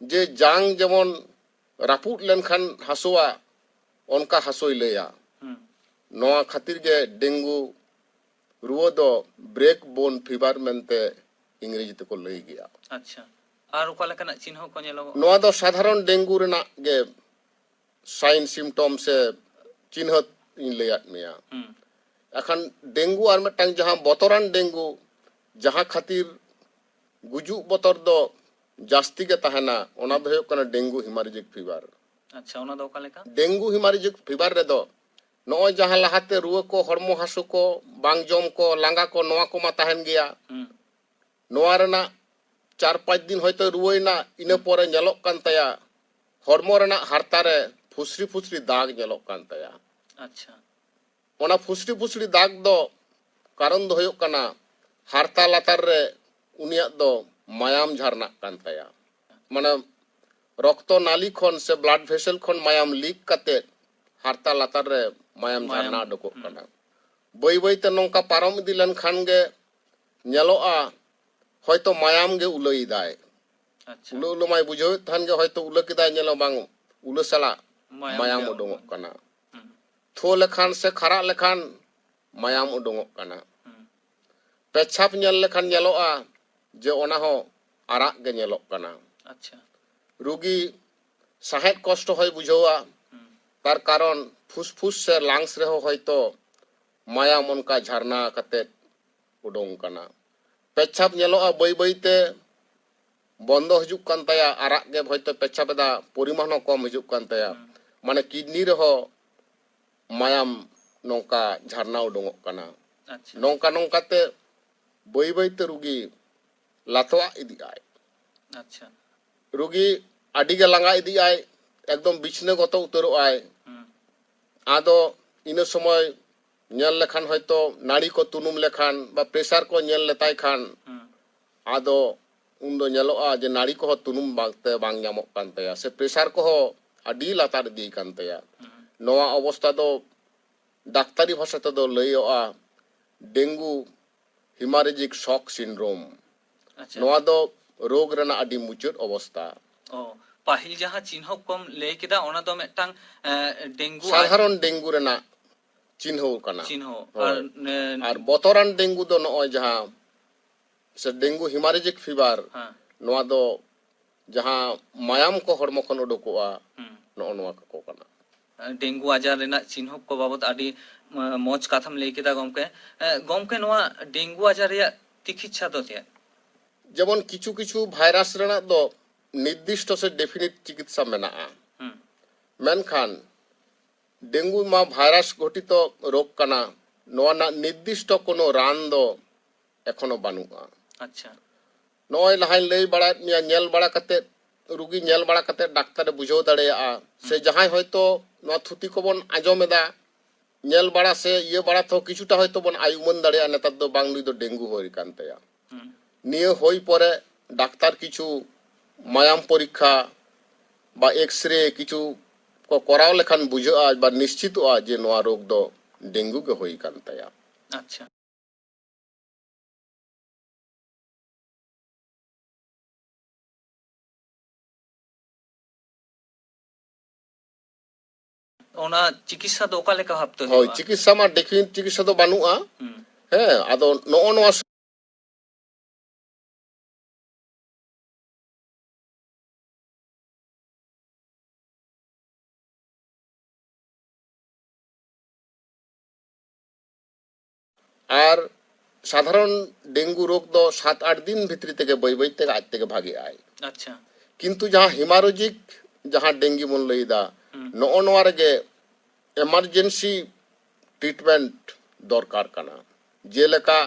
ᱡᱮ ᱡᱟᱝ ᱡᱮᱢᱚᱱ ᱨᱟᱹᱯᱩᱫ ᱞᱮᱱᱠᱷᱟᱱ ᱦᱟᱹᱥᱩᱣᱟ, ᱚᱱᱠᱟ ᱦᱟᱹᱥᱩᱭ ᱞᱟᱹᱭᱟ᱾ ᱦᱩᱸ᱾ ᱱᱚᱣᱟ ᱠᱷᱟᱹᱛᱤᱨ ᱜᱮ ᱰᱮᱝᱜᱩ ᱨᱩᱣᱟᱹ ᱫᱚ ᱵᱨᱮᱠ ᱵᱳᱱ ᱯᱷᱤᱵᱟᱨ ᱢᱮᱱᱛᱮ ᱤᱝᱨᱮᱡᱤ ᱛᱮᱠᱚ ᱞᱟᱹᱭ ᱜᱮᱭᱟ᱾ ᱟᱪᱪᱷᱟ᱾ ᱟᱨ ᱚᱠᱟ ᱞᱮᱠᱟᱱᱟᱜ ᱪᱤᱱᱦᱟᱹ ᱠᱚ ᱧᱮᱞᱚᱜᱚᱜᱼᱟ? ᱱᱚᱣᱟ ᱫᱚ ᱥᱟᱫᱷᱟᱨᱚᱱ ᱰᱮᱝᱜᱩ ᱨᱮᱱᱟᱜ ᱜᱮ ᱥᱟᱭᱤᱱ ᱥᱤᱢᱴᱚᱢ ᱥᱮ ᱪᱤᱱᱦᱟᱹ ᱤᱧ ᱞᱟᱹᱭᱟᱫ ᱢᱮᱭᱟ᱾ ᱦᱩᱸ᱾ ᱮᱠᱷᱟᱱ ᱰᱮᱝᱜᱩ ᱟᱨ ᱢᱤᱫᱴᱟᱝ ᱡᱟᱦᱟᱸ ᱵᱚᱛᱚᱨᱟᱱ ᱰᱮᱝᱜᱩ, ᱡᱟᱦᱟᱸ ᱠᱷᱟᱹᱛᱤᱨ ᱜᱩᱡᱩᱜ ᱵᱚᱛᱚᱨ ᱫᱚ ᱡᱟᱹᱥᱛᱤ ᱜᱮ ᱛᱟᱦᱮᱱᱟ, ᱚᱱᱟ ᱫᱚ ᱦᱩᱭᱩᱜ ᱠᱟᱱᱟ ᱰᱮᱝᱜᱩ ᱦᱤᱢᱟᱨᱤᱡᱤᱠ ᱯᱷᱤᱵᱟᱨ᱾ ᱟᱪᱪᱷᱟ, ᱚᱱᱟ ᱫᱚ ᱚᱠᱟ ᱞᱮᱠᱟ? ᱰᱮᱝᱜᱩ ᱦᱤᱢᱟᱨᱤᱡᱤᱠ ᱯᱷᱤᱵᱟᱨ ᱨᱮᱫᱚ ᱱᱚᱜᱼᱚᱭ ᱡᱟᱦᱟᱸ ᱞᱟᱦᱟᱛᱮ ᱨᱩᱣᱟᱹ ᱠᱚ, ᱦᱚᱲᱢᱚ ᱦᱟᱹᱥᱩ ᱠᱚ, ᱵᱟᱝ ᱡᱚᱢ ᱠᱚ, ᱞᱟᱸᱜᱟ ᱠᱚ, ᱱᱚᱣᱟ ᱠᱚᱢᱟ ᱛᱟᱦᱮᱱ ᱜᱮᱭᱟ᱾ ᱦᱩᱸ᱾ ᱱᱚᱣᱟ ᱨᱮᱱᱟᱜ ᱪᱟᱨ ᱯᱟᱸᱪ ᱫᱤᱱ ᱦᱚᱭᱛᱳ ᱨᱩᱣᱟᱹᱭᱮᱱᱟ, ᱤᱱᱟᱹ ᱯᱚᱨᱮ ᱧᱮᱞᱚᱜ ᱠᱟᱱ ᱛᱟᱭᱟ ᱦᱚᱲᱢᱚ ᱨᱮᱱᱟᱜ ᱦᱟᱨᱛᱟ ᱨᱮ ᱯᱷᱩᱥᱨᱤ ᱯᱷᱩᱥᱨᱤ ᱫᱟᱜᱽ ᱧᱮᱞᱚᱜ ᱠᱟᱱ ᱛᱟᱭᱟ᱾ ᱟᱪᱪᱷᱟ᱾ ᱚᱱᱟ ᱯᱷᱩᱥᱨᱤ ᱯᱷᱩᱥᱨᱤ ᱫᱟᱜᱽ ᱫᱚ ᱠᱟᱨᱚᱱ ᱫᱚ ᱦᱩᱭᱩᱜ ᱠᱟᱱᱟ ᱦᱟᱨᱛᱟ ᱞᱟᱛᱟᱨ ᱨᱮ ᱩᱱᱤᱭᱟᱜ ᱫᱚ ᱢᱟᱭᱟᱢ ᱡᱷᱟᱨᱱᱟᱜ ᱠᱟᱱ ᱛᱟᱭᱟ᱾ ᱢᱟᱱᱮ ᱨᱚᱠᱛᱚ ᱱᱟᱞᱤ ᱠᱷᱚᱱ ᱥᱮ ᱵᱞᱟᱰ ᱵᱷᱮᱥᱮᱞ ᱠᱷᱚᱱ ᱢᱟᱭᱟᱢ ᱞᱤᱠ ᱠᱟᱛᱮ ᱦᱟᱨᱛᱟ ᱞᱟᱛᱟᱨ ᱨᱮ ᱢᱟᱭᱟᱢ ᱢᱟᱭᱟᱢ, ᱡᱷᱟᱨᱱᱟ ᱩᱰᱩᱠᱚᱜ ᱦᱩᱸ᱾ ᱠᱟᱱᱟ᱾ ᱵᱟᱹᱭ ᱵᱟᱹᱭ ᱛᱮ ᱱᱚᱝᱠᱟ ᱯᱟᱨᱚᱢ ᱤᱫᱤ ᱞᱮᱱᱠᱷᱟᱱ ᱜᱮ ᱧᱮᱞᱚᱜᱼᱟ, ᱦᱚᱭᱛᱚ ᱢᱟᱭᱟᱢ ᱜᱮ ᱩᱞᱟᱹᱭᱮᱫᱟᱭ᱾ ᱟᱪᱪᱷᱟ᱾ ᱩᱞᱟᱹ ᱩᱞᱟᱹ ᱢᱟᱭ ᱵᱩᱡᱷᱟᱹᱣᱮᱫ ᱛᱟᱦᱮᱱ ᱜᱮ, ᱦᱚᱭᱛᱚ ᱩᱞᱟᱹ ᱠᱮᱫᱟᱭ, ᱧᱮᱞᱚᱜ ᱵᱟᱝ ᱩᱞᱟᱹ ᱥᱟᱞᱟᱜ ᱢᱟᱭᱟᱢ ᱢᱟᱭᱟᱢ ᱜᱮ ᱩᱰᱩᱝᱚᱜ ᱩᱰᱩᱝ᱾ ᱠᱟᱱᱟ᱾ ᱦᱩᱸ᱾ ᱛᱷᱚ ᱞᱮᱠᱷᱟᱱ ᱥᱮ ᱠᱷᱟᱨᱟᱜ ᱞᱮᱠᱷᱟᱱ ᱢᱟᱭᱟᱢ ᱩᱰᱩᱝᱚᱜ ᱠᱟᱱᱟ᱾ ᱦᱩᱸ᱾ ᱯᱮᱪᱷᱟᱯ ᱧᱮᱞ ᱞᱮᱠᱷᱟᱱ ᱧᱮᱞᱚᱜᱼᱟ ᱡᱮ ᱚᱱᱟ ᱦᱚᱸ ᱟᱨᱟᱜ ᱜᱮ ᱧᱮᱞᱚᱜ ᱠᱟᱱᱟ᱾ ᱟᱪᱪᱷᱟ᱾ ᱨᱩᱜᱤ ᱥᱟᱦᱮᱫ ᱠᱚᱥᱴᱚ ᱦᱚᱸᱭ ᱵᱩᱡᱷᱟᱹᱣᱟ, ᱦᱩᱸ᱾ ᱛᱟᱨ ᱠᱟᱨᱚᱱ ᱯᱷᱩᱥᱯᱷᱩᱥ ᱥᱮ ᱞᱟᱝᱥ ᱨᱮᱦᱚᱸ ᱦᱚᱭᱛᱚ ᱢᱟᱭᱟᱢ ᱚᱱᱠᱟ ᱡᱷᱟᱨᱱᱟ ᱠᱟᱛᱮ ᱩᱰᱩᱝ ᱠᱟᱱᱟ᱾ ᱯᱮᱪᱷᱟᱯ ᱧᱮᱞᱚᱜᱼᱟ ᱵᱟᱹᱭ ᱵᱟᱹᱭ ᱛᱮ ᱵᱚᱱᱫᱚ ᱦᱤᱡᱩᱜ ᱠᱟᱱ ᱛᱟᱭᱟ, ᱟᱨᱟᱜ ᱜᱮ ᱦᱚᱭᱛᱚ ᱯᱮᱪᱷᱟᱯ ᱮᱫᱟ, ᱯᱚᱨᱤᱢᱟᱱ ᱦᱚᱸ ᱠᱚᱢ ᱦᱤᱡᱩᱜ ᱠᱟᱱ ᱛᱟᱭᱟ᱾ ᱦᱩᱸ᱾ ᱢᱟᱱᱮ ᱠᱤᱰᱱᱤ ᱨᱮᱦᱚᱸ ᱢᱟᱭᱟᱢ ᱱᱚᱝᱠᱟ ᱡᱷᱟᱨᱱᱟ ᱩᱰᱩᱝᱚᱜ ᱠᱟᱱᱟ᱾ ᱟᱪᱪᱷᱟ᱾ ᱱᱚᱝᱠᱟ ᱱᱚᱝᱠᱟ ᱛᱮ ᱵᱟᱹᱭ ᱵᱟᱹᱭ ᱛᱮ ᱨᱩᱜᱤ ᱞᱟᱛᱚᱣᱟᱜ ᱤᱫᱤᱜ ᱟᱭ᱾ ᱟᱪᱪᱷᱟ᱾ ᱨᱩᱜᱤ ᱟᱹᱰᱤ ᱜᱮ ᱞᱟᱸᱜᱟ ᱤᱫᱤᱜ ᱟᱭ, ᱮᱠᱫᱚᱢ ᱵᱤᱪᱷᱱᱟᱹ ᱜᱚᱛᱚ ᱩᱛᱟᱹᱨᱚᱜ ᱟᱭ᱾ ᱦᱩᱸ᱾ ᱟᱫᱚ ᱤᱱᱟᱹ ᱥᱚᱢᱚᱭ ᱧᱮᱞ ᱞᱮᱠᱷᱟᱱ ᱦᱚᱭᱛᱚ ᱱᱟᱹᱲᱤ ᱠᱚ ᱛᱩᱱᱩᱢ ᱞᱮᱠᱷᱟᱱ ᱵᱟ ᱯᱨᱮᱥᱟᱨ ᱠᱚ ᱧᱮᱞ ᱞᱮᱛᱟᱭ ᱠᱷᱟᱱ, ᱦᱩᱸ᱾ ᱟᱫᱚ ᱩᱱᱫᱚ ᱧᱮᱞᱚᱜᱼᱟ ᱡᱮ ᱱᱟᱹᱲᱤ ᱠᱚᱦᱚᱸ ᱛᱩᱱᱩᱢ ᱵᱟᱝ ᱛᱮ ᱵᱟᱝ ᱧᱟᱢᱚᱜ ᱠᱟᱱ ᱛᱟᱭᱟ, ᱥᱮ ᱯᱨᱮᱥᱟᱨ ᱠᱚᱦᱚᱸ ᱟᱹᱰᱤ ᱞᱟᱛᱟᱨ ᱤᱫᱤ ᱠᱟᱱ ᱛᱟᱭᱟ᱾ ᱦᱩᱸ᱾ ᱱᱚᱣᱟ ᱚᱵᱚᱥᱛᱟ ᱫᱚ ᱰᱟᱠᱛᱟᱨᱤ ᱵᱷᱟᱥᱟ ᱛᱮᱫᱚ ᱞᱟᱹᱭᱚᱜᱼᱟ ᱰᱮᱝᱜᱩ ᱦᱤᱢᱟᱨᱮᱡᱤᱠ ᱥᱚᱠ ᱥᱤᱱᱰᱨᱳᱢ᱾ ᱟᱪᱪᱷᱟ᱾ ᱱᱚᱣᱟ ᱫᱚ ᱨᱳᱜᱽ ᱨᱮᱱᱟᱜ ᱟᱹᱰᱤ ᱢᱩᱪᱟᱹᱫ ᱚᱵᱚᱥᱛᱟ᱾ ᱚ, ᱯᱟᱹᱦᱤᱞ ᱡᱟᱦᱟᱸ ᱪᱤᱱᱦᱟᱹᱯ ᱠᱚᱢ ᱞᱟᱹᱭ ᱠᱮᱫᱟ, ᱚᱱᱟ ᱫᱚ ᱢᱤᱫᱴᱟᱝ, ᱮ, ᱰᱮᱝᱜᱩ ᱟᱡ- ᱥᱟᱫᱷᱟᱨᱚᱱ ᱰᱮᱝᱜᱩ ᱨᱮᱱᱟᱜ ᱪᱤᱱᱦᱟᱹ ᱠᱟᱱᱟ᱾ ᱪᱤᱱᱦᱟᱹ᱾ ᱦᱳᱭ᱾ ᱟᱨ, ᱮ, ᱟᱨ ᱵᱚᱛᱚᱨᱟᱱ ᱰᱮᱝᱜᱩ ᱫᱚ ᱱᱚᱜᱼᱚᱭ ᱡᱟᱦᱟᱸ ᱥᱮ ᱰᱮᱝᱜᱩ ᱦᱤᱢᱟᱨᱮᱡᱤᱠ ᱯᱷᱤᱵᱟᱨ, ᱦᱮᱸ᱾ ᱱᱚᱣᱟ ᱫᱚ ᱡᱟᱦᱟᱸ ᱢᱟᱭᱟᱢ ᱠᱚ ᱦᱚᱲᱢᱚ ᱠᱷᱚᱱ ᱩᱰᱩᱠᱚᱜᱼᱟ, ᱦᱩᱸ᱾ ᱱᱚᱜᱼᱚ ᱱᱚᱣᱟ ᱠᱚ ᱠᱟᱱᱟ᱾ ᱰᱮᱝᱜᱩ ᱟᱡᱟᱨ ᱨᱮᱱᱟᱜ ᱪᱤᱱᱦᱟᱹᱯ ᱠᱚ ᱵᱟᱵᱚᱛ ᱟᱹᱰᱤ, ᱮᱸ, ᱢᱚᱸᱡᱽ ᱠᱟᱛᱷᱟᱢ ᱞᱟᱹᱭ ᱠᱮᱫᱟ ᱜᱚᱢᱠᱮ᱾ ᱮᱸ, ᱜᱚᱢᱠᱮ, ᱱᱚᱣᱟ ᱰᱮᱝᱜᱩ ᱟᱡᱟᱨ ᱨᱮᱭᱟᱜ ᱛᱤᱠᱤᱪᱪᱷᱟ ᱫᱚ ᱪᱮᱫ? ᱡᱮᱢᱚᱱ ᱠᱤᱪᱷᱩ ᱠᱤᱪᱷᱩ ᱵᱷᱟᱭᱨᱟᱥ ᱨᱮᱱᱟᱜ ᱫᱚ ᱱᱤᱨᱫᱤᱥᱴᱚ ᱥᱮ ᱰᱮᱯᱷᱤᱱᱤᱴ ᱪᱤᱠᱤᱛᱥᱟ ᱢᱮᱱᱟᱜᱼᱟ᱾ ᱦᱩᱸ᱾ ᱢᱮᱱᱠᱷᱟᱱ ᱰᱮᱝᱜᱩ ᱢᱟ ᱵᱷᱟᱭᱨᱟᱥ ᱜᱷᱚᱴᱤᱛᱚ ᱨᱳᱜᱽ ᱠᱟᱱᱟ, ᱱᱚᱣᱟ ᱨᱮᱱᱟᱜ ᱱᱤᱨᱫᱤᱥᱴᱚ ᱠᱳᱱᱳ ᱨᱟᱱ ᱫᱚ ᱮᱠᱷᱚᱱᱳ ᱵᱟᱹᱱᱩᱜᱼᱟ᱾ ᱟᱪᱪᱷᱟ᱾ ᱱᱚᱜᱼᱚᱭ ᱞᱟᱦᱟᱧ ᱞᱟᱹᱭ ᱵᱟᱲᱟᱭᱮᱫ ᱢᱮᱭᱟ, ᱧᱮᱞ ᱵᱟᱲᱟ ᱠᱟᱛᱮᱫ, ᱨᱩᱜᱤ ᱧᱮᱞ ᱵᱟᱲᱟ ᱠᱟᱛᱮᱫ ᱰᱟᱠᱛᱟᱨᱮ ᱵᱩᱡᱷᱟᱹᱣ ᱫᱟᱲᱮᱭᱟᱜᱼᱟ, ᱥᱮ ᱦᱩᱸ᱾ ᱡᱟᱦᱟᱸᱭ ᱦᱚᱭᱛᱳ ᱱᱚᱣᱟ ᱛᱷᱩᱛᱤ ᱠᱚᱵᱚᱱ ᱟᱸᱡᱚᱢ ᱮᱫᱟ, ᱧᱮᱞ ᱵᱟᱲᱟ ᱥᱮ ᱤᱭᱟᱹ ᱵᱟᱲᱟ ᱛᱮᱦᱚᱸ ᱠᱤᱪᱷᱩᱴᱟ ᱦᱚᱭᱛᱳ ᱵᱚᱱ ᱟᱭ ᱩᱢᱟᱹᱱ ᱫᱟᱲᱮᱭᱟᱜᱼᱟ ᱱᱮᱛᱟᱨ ᱫᱚ, ᱵᱟᱝ, ᱱᱩᱭ ᱫᱚ ᱰᱮᱝᱜᱩ ᱦᱩᱭ ᱠᱟᱱ ᱛᱟᱭᱟ᱾ ᱦᱩᱸ᱾ ᱱᱤᱭᱟᱹ ᱦᱩᱭ ᱯᱚᱨᱮ ᱰᱟᱠᱛᱟᱨ ᱠᱤᱪᱷᱩ ᱢᱟᱭᱟᱢ ᱯᱚᱨᱤᱠᱠᱷᱟ ᱵᱟ ᱮᱠᱥᱨᱮ ᱠᱤᱪᱷᱩ ᱠᱚ ᱠᱚᱨᱟᱣ ᱞᱮᱠᱷᱟᱱ ᱵᱩᱡᱷᱟᱹᱜᱼᱟ ᱵᱟ ᱱᱤᱥᱪᱤᱛᱚᱜᱼᱟ ᱡᱮ ᱱᱚᱣᱟ ᱨᱳᱜᱽ ᱫᱚ ᱰᱮᱝᱜᱩ ᱜᱮ ᱦᱩᱭ ᱠᱟᱱ ᱛᱟᱭᱟ᱾ ᱟᱪᱪᱷᱟ᱾ ᱚᱱᱟ ᱪᱤᱠᱤᱛᱥᱟ ᱫᱚ ᱚᱠᱟ ᱞᱮᱠᱟ ᱵᱷᱟᱵᱛᱮ ᱦᱳᱭ, ᱦᱩᱭᱩᱜᱼᱟ? ᱪᱤᱠᱤᱛᱥᱟ ᱢᱟ ᱰᱮᱯᱷᱤᱱᱤᱴ ᱪᱤᱠᱤᱛᱥᱟ ᱫᱚ ᱵᱟᱹᱱᱩᱜᱼᱟ᱾ ᱦᱩᱸ᱾ ᱦᱮᱸ, ᱟᱫᱚ ᱱᱚᱜᱼᱚ ᱱᱚᱣᱟ ᱟᱨ ᱥᱟᱫᱷᱟᱨᱚᱱ ᱰᱮᱝᱜᱩ ᱨᱳᱜᱽ ᱫᱚ ᱥᱟᱛ ᱟᱴ ᱫᱤᱱ ᱵᱷᱤᱛᱨᱤ ᱛᱮᱜᱮ ᱵᱟᱹᱭ ᱵᱟᱹᱭ ᱛᱮ ᱟᱡ ᱛᱮᱜᱮ ᱵᱷᱟᱜᱮᱜ ᱟᱭ᱾ ᱟᱪᱪᱷᱟ᱾ ᱠᱤᱱᱛᱩ ᱡᱟᱦᱟᱸ ᱦᱮᱢᱟᱨᱳᱡᱤᱠ ᱡᱟᱦᱟᱸ ᱰᱮᱝᱜᱤ ᱵᱚᱱ ᱞᱟᱹᱭ ᱮᱫᱟ, ᱦᱩᱸ᱾ ᱱᱚᱜᱼᱚ ᱱᱚᱣᱟ ᱨᱮᱜᱮ ᱮᱢᱟᱨᱡᱮᱱᱥᱤ ᱴᱨᱤᱴᱢᱮᱱᱴ ᱫᱚᱨᱠᱟᱨ ᱠᱟᱱᱟ᱾ ᱡᱮᱞᱮᱠᱟ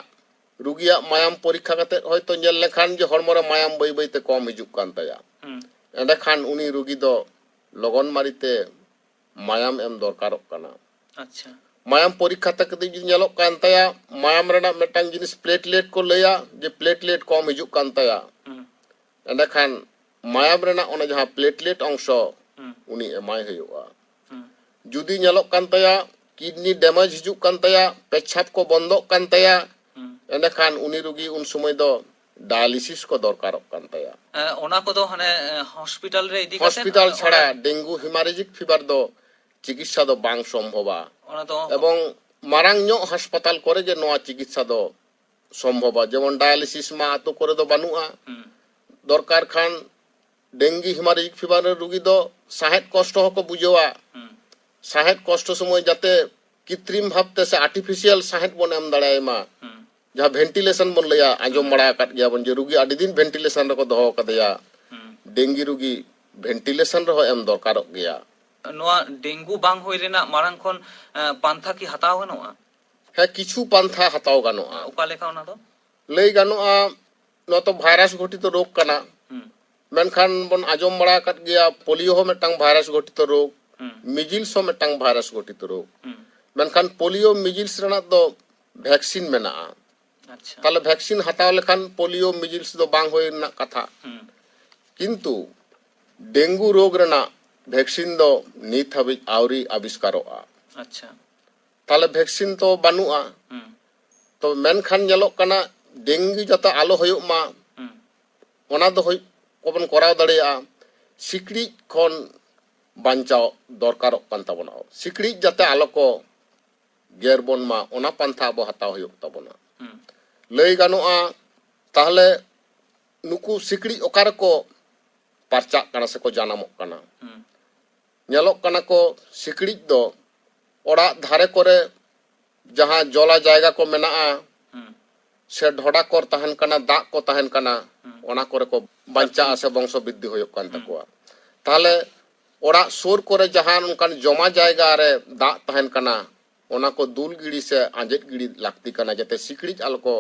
ᱨᱩᱜᱤᱭᱟᱜ ᱢᱟᱭᱟᱢ ᱯᱚᱨᱤᱠᱠᱷᱟ ᱠᱟᱛᱮ ᱦᱚᱭᱛᱳ ᱧᱮᱞ ᱞᱮᱠᱷᱟᱱ ᱡᱮ ᱦᱚᱲᱢᱚ ᱨᱮ ᱢᱟᱭᱟᱢ ᱵᱟᱹᱭ ᱵᱟᱹᱭ ᱛᱮ ᱠᱚᱢ ᱦᱤᱡᱩᱜ ᱠᱟᱱ ᱛᱟᱭᱟ, ᱦᱩᱸ᱾ ᱮᱸᱰᱮᱠᱷᱟᱱ ᱩᱱᱤ ᱨᱩᱜᱤ ᱫᱚ ᱞᱚᱜᱚᱱ ᱢᱟᱹᱨᱤ ᱛᱮ ᱢᱟᱭᱟᱢ ᱮᱢ ᱫᱚᱨᱠᱟᱨᱚᱜ ᱠᱟᱱᱟ᱾ ᱟᱪᱪᱷᱟ᱾ ᱢᱟᱭᱟᱢ ᱯᱚᱨᱤᱠᱠᱷᱟ ᱛᱮ ᱠᱟᱹᱴᱤᱡ ᱡᱩᱫᱤ ᱧᱮᱞᱚᱜ ᱠᱟᱱ ᱛᱟᱭᱟ, ᱢᱟᱭᱟᱢ ᱨᱮᱱᱟᱜ ᱢᱤᱫᱴᱟᱝ ᱡᱤᱱᱤᱥ ᱯᱞᱮᱴᱞᱮᱴ ᱠᱚ ᱞᱟᱹᱭᱟ, ᱡᱮ ᱯᱞᱮᱴᱞᱮᱴ ᱠᱚᱢ ᱦᱤᱡᱩᱜ ᱠᱟᱱ ᱛᱟᱭᱟ, ᱦᱩᱸ᱾ ᱮᱸᱰᱮᱠᱷᱟᱱ ᱢᱟᱭᱟᱢ ᱨᱮᱱᱟᱜ ᱚᱱᱟ ᱡᱟᱦᱟᱸ ᱯᱞᱮᱴᱞᱮᱴ ᱚᱝᱥᱚ, ᱦᱩᱸ᱾ ᱩᱱᱤ ᱮᱢᱟᱭ ᱦᱩᱭᱩᱜᱼᱟ᱾ ᱦᱩᱸ᱾ ᱡᱩᱫᱤ ᱧᱮᱞᱚᱜ ᱠᱟᱱ ᱛᱟᱭᱟ ᱠᱤᱰᱱᱤ ᱰᱮᱢᱮᱡᱽ ᱦᱤᱡᱩᱜ ᱠᱟᱱ ᱛᱟᱭᱟ, ᱯᱮᱪᱷᱟᱯ ᱠᱚ ᱵᱚᱱᱫᱚᱜ ᱠᱟᱱ ᱛᱟᱭᱟ, ᱦᱩᱸ᱾ ᱮᱸᱰᱮᱠᱷᱟᱱ ᱩᱱᱤ ᱨᱩᱜᱤ ᱩᱱ ᱥᱚᱢᱚᱭ ᱫᱚ ᱰᱟᱭᱟᱞᱤᱥᱤᱥ ᱠᱚ ᱫᱚᱨᱠᱟᱨᱚᱜ ᱠᱟᱱ ᱛᱟᱭᱟ᱾ ᱮ, ᱚᱱᱟ ᱠᱚᱫᱚ ᱦᱟᱱᱮ, ᱮ, ᱦᱚᱥᱯᱤᱴᱟᱞ ᱨᱮ ᱤᱫᱤ ᱠᱟᱛᱮ ᱦᱚᱥᱯᱤᱴᱟᱞ ᱚᱸᱰᱮ ᱪᱷᱟᱲᱟ ᱰᱮᱝᱜᱩ ᱦᱮᱢᱟᱨᱮᱡᱤᱠ ᱯᱷᱤᱵᱟᱨ ᱫᱚ ᱪᱤᱠᱤᱛᱥᱟ ᱫᱚ ᱵᱟᱝ ᱥᱚᱢᱵᱷᱚᱵᱟ᱾ ᱚᱱᱟ ᱫᱚ ᱮᱵᱚᱝ ᱢᱟᱨᱟᱝ ᱧᱚᱜ ᱦᱟᱥᱯᱟᱛᱟᱞ ᱠᱚᱨᱮ ᱜᱮ ᱱᱚᱣᱟ ᱪᱤᱠᱤᱛᱥᱟ ᱫᱚ ᱥᱚᱢᱵᱷᱚᱵᱟ᱾ ᱡᱮᱢᱚᱱ ᱰᱟᱭᱟᱞᱤᱥᱤᱥ ᱢᱟ ᱟᱛᱳ ᱠᱚᱨᱮ ᱫᱚ ᱵᱟᱹᱱᱩᱜᱼᱟ᱾ ᱦᱩᱸ᱾ ᱫᱚᱨᱠᱟᱨ ᱠᱷᱟᱱ ᱰᱮᱝᱜᱤ ᱦᱮᱢᱟᱨᱮᱡᱤᱠ ᱯᱷᱤᱵᱟᱨ ᱨᱮᱱ ᱨᱩᱜᱤ ᱫᱚ ᱥᱟᱦᱮᱫ ᱠᱚᱥᱴᱚ ᱦᱚᱸᱠᱚ ᱵᱩᱡᱷᱟᱹᱣᱟ᱾ ᱦᱩᱸ᱾ ᱥᱟᱦᱮᱫ ᱠᱚᱥᱴᱚ ᱥᱚᱢᱚᱭ ᱡᱟᱛᱮ ᱠᱤᱛᱨᱤᱢ ᱵᱷᱟᱵᱛᱮ ᱥᱮ ᱟᱨᱴᱤᱯᱷᱤᱥᱤᱭᱟᱞ ᱥᱟᱦᱮᱫ ᱵᱚᱱ ᱮᱢ ᱫᱟᱲᱮᱭᱟᱭ ᱢᱟ᱾ ᱦᱩᱸ᱾ ᱡᱟᱦᱟᱸ ᱵᱷᱮᱱᱴᱤᱞᱮᱥᱚᱱ ᱵᱚᱱ ᱞᱟᱹᱭᱟ, ᱟᱸᱡᱚᱢ ᱵᱟᱲᱟ ᱟᱠᱟᱫ ᱜᱮᱭᱟᱵᱚᱱ ᱡᱮ ᱨᱩᱜᱤ ᱟᱹᱰᱤ ᱫᱤᱱ ᱵᱷᱮᱱᱴᱤᱞᱮᱥᱚᱱ ᱨᱮᱠᱚ ᱫᱚᱦᱚ ᱟᱠᱟᱫᱮᱭᱟ᱾ ᱦᱩᱸ᱾ ᱰᱮᱝᱜᱤ ᱨᱩᱜᱤ ᱵᱷᱮᱱᱴᱤᱞᱮᱥᱚᱱ ᱨᱮᱦᱚᱸ ᱮᱢ ᱫᱚᱨᱠᱟᱨᱚᱜ ᱜᱮᱭᱟ᱾ ᱱᱚᱣᱟ ᱰᱮᱝᱜᱩ ᱵᱟᱝ ᱦᱩᱭ ᱨᱮᱱᱟᱜ ᱢᱟᱲᱟᱝ ᱠᱷᱚᱱ, ᱮ, ᱯᱟᱱᱛᱷᱟ ᱠᱤ ᱦᱟᱛᱟᱣ ᱜᱟᱱᱚᱜᱼᱟ? ᱦᱮᱸ, ᱠᱤᱪᱷᱩ ᱯᱟᱱᱛᱷᱟ ᱦᱟᱛᱟᱣ ᱜᱟᱱᱚᱜᱼᱟ᱾ ᱚᱠᱟ ᱞᱮᱠᱟ ᱚᱱᱟ ᱫᱚ? ᱞᱟᱹᱭ ᱜᱟᱱᱚᱜᱼᱟ, ᱱᱚᱣᱟ ᱛᱚ ᱵᱷᱟᱭᱨᱟᱥ ᱜᱷᱚᱴᱤᱛ ᱨᱳᱜᱽ ᱠᱟᱱᱟ᱾ ᱦᱩᱸ᱾ ᱢᱮᱱᱠᱷᱟᱱ ᱵᱚᱱ ᱟᱸᱡᱚᱢ ᱵᱟᱲᱟ ᱟᱠᱟᱫ ᱜᱮᱭᱟ, ᱯᱳᱞᱤᱭᱳ ᱦᱚᱸ ᱢᱤᱫᱴᱟᱝ ᱵᱷᱟᱭᱨᱟᱥ ᱜᱷᱚᱴᱤᱛ ᱨᱳᱜᱽ, ᱦᱩᱸ᱾ ᱢᱤᱡᱤᱞᱥ ᱦᱚᱸ ᱢᱤᱫᱴᱟᱝ ᱵᱷᱟᱭᱨᱟᱥ ᱜᱷᱚᱴᱤᱛ ᱨᱳᱜᱽ᱾ ᱦᱩᱸ᱾ ᱢᱮᱱᱠᱷᱟᱱ ᱯᱳᱞᱤᱭᱳ ᱢᱤᱡᱤᱞᱥ ᱨᱮᱱᱟᱜ ᱫᱚ ᱵᱷᱮᱠᱥᱤᱱ ᱢᱮᱱᱟᱜᱼᱟ᱾ ᱟᱪᱪᱷᱟ᱾ ᱛᱟᱦᱞᱮ ᱵᱷᱮᱠᱥᱤᱱ ᱦᱟᱛᱟᱣ ᱞᱮᱠᱷᱟᱱ ᱯᱳᱞᱤᱭᱳ ᱢᱤᱡᱤᱞᱥ ᱫᱚ ᱵᱟᱝ ᱦᱩᱭ ᱨᱮᱱᱟᱜ ᱠᱟᱛᱷᱟ᱾ ᱦᱩᱸ᱾ ᱠᱤᱱᱛᱩ ᱰᱮᱝᱜᱩ ᱨᱳᱜᱽ ᱨᱮᱱᱟᱜ ᱵᱷᱮᱠᱥᱤᱱ ᱫᱚ ᱱᱤᱛ ᱦᱟᱹᱵᱤᱡ ᱟᱹᱣᱨᱤ ᱟᱵᱤᱥᱠᱟᱨᱚᱜᱼᱟ᱾ ᱟᱪᱪᱷᱟ᱾ ᱛᱟᱦᱞᱮ ᱵᱷᱮᱠᱥᱤᱱ ᱛᱚ ᱵᱟᱹᱱᱩᱜᱼᱟ᱾ ᱦᱩᱸ᱾ ᱛᱚ ᱢᱮᱱᱠᱷᱟᱱ ᱧᱮᱞᱚᱜ ᱠᱟᱱᱟ, ᱰᱮᱝᱜᱩ ᱡᱟᱛᱮ ᱟᱞᱚ ᱦᱩᱭᱩᱜ ᱢᱟ, ᱦᱩᱸ᱾ ᱚᱱᱟ ᱫᱚ ᱦᱩᱭ ᱠᱚᱵᱚᱱ ᱠᱚᱨᱟᱣ ᱫᱟᱲᱮᱭᱟᱜᱼᱟ᱾ ᱥᱤᱠᱲᱤᱡ ᱠᱷᱚᱱ ᱵᱟᱧᱪᱟᱣ ᱫᱚᱨᱠᱟᱨᱚᱜ ᱠᱟᱱ ᱛᱟᱵᱚᱱᱟ᱾ ᱥᱤᱠᱲᱤᱡ ᱡᱟᱛᱮ ᱟᱞᱚ ᱠᱚ ᱜᱮᱨ ᱵᱚᱱ ᱢᱟ, ᱚᱱᱟ ᱯᱟᱱᱛᱷᱟ ᱟᱵᱚ ᱦᱟᱛᱟᱣ ᱦᱩᱭᱩᱜ ᱛᱟᱵᱚᱱᱟ᱾ ᱦᱩᱸ᱾ ᱞᱟᱹᱭ ᱜᱟᱱᱚᱜᱼᱟ, ᱛᱟᱦᱞᱮ ᱱᱩᱠᱩ ᱥᱤᱠᱲᱤᱡ ᱚᱠᱟ ᱨᱮᱠᱚ ᱯᱟᱨᱪᱟᱜ ᱠᱟᱱᱟ ᱥᱮᱠᱚ ᱡᱟᱱᱟᱢᱚᱜ ᱠᱟᱱᱟ? ᱦᱩᱸ᱾ ᱧᱮᱞᱚᱜ ᱠᱟᱱᱟ ᱠᱚ, ᱥᱤᱠᱲᱤᱡ ᱫᱚ ᱚᱲᱟᱜ ᱫᱷᱟᱨᱮ ᱠᱚᱨᱮ ᱡᱟᱦᱟᱸ ᱡᱚᱞᱟ ᱡᱟᱭᱜᱟ ᱠᱚ ᱢᱮᱱᱟᱜᱼᱟ, ᱦᱩᱸ᱾ ᱥᱮ ᱰᱷᱚᱰᱟ ᱠᱚᱨ ᱛᱟᱦᱮᱱ ᱠᱟᱱᱟ, ᱫᱟᱜ ᱠᱚ ᱛᱟᱦᱮᱱ ᱠᱟᱱᱟ, ᱦᱩᱸ᱾ ᱚᱱᱟ ᱠᱚᱨᱮ ᱠᱚ ᱵᱟᱧᱪᱟᱜᱼᱟ ᱥᱮ ᱵᱚᱝᱥᱚ ᱵᱨᱤᱫᱽᱫᱷᱤ ᱦᱩᱭᱩᱜ ᱠᱟᱱ ᱦᱩᱸ᱾ ᱛᱟᱠᱚᱣᱟ᱾ ᱛᱟᱦᱞᱮ ᱚᱲᱟᱜ ᱥᱩᱨ ᱠᱚᱨᱮ ᱡᱟᱦᱟᱸ ᱚᱱᱠᱟᱱ ᱡᱚᱢᱟ ᱡᱟᱭᱜᱟ ᱨᱮ ᱫᱟᱜ ᱛᱟᱦᱮᱱ ᱠᱟᱱᱟ, ᱚᱱᱟ ᱠᱚ ᱫᱩᱞ ᱜᱤᱲᱤ ᱥᱮ ᱟᱸᱡᱮᱫ ᱜᱤᱲᱤ ᱞᱟᱹᱠᱛᱤ ᱠᱟᱱᱟ, ᱡᱟᱛᱮ ᱥᱤᱠᱲᱤᱡ ᱟᱞᱚ ᱠᱚ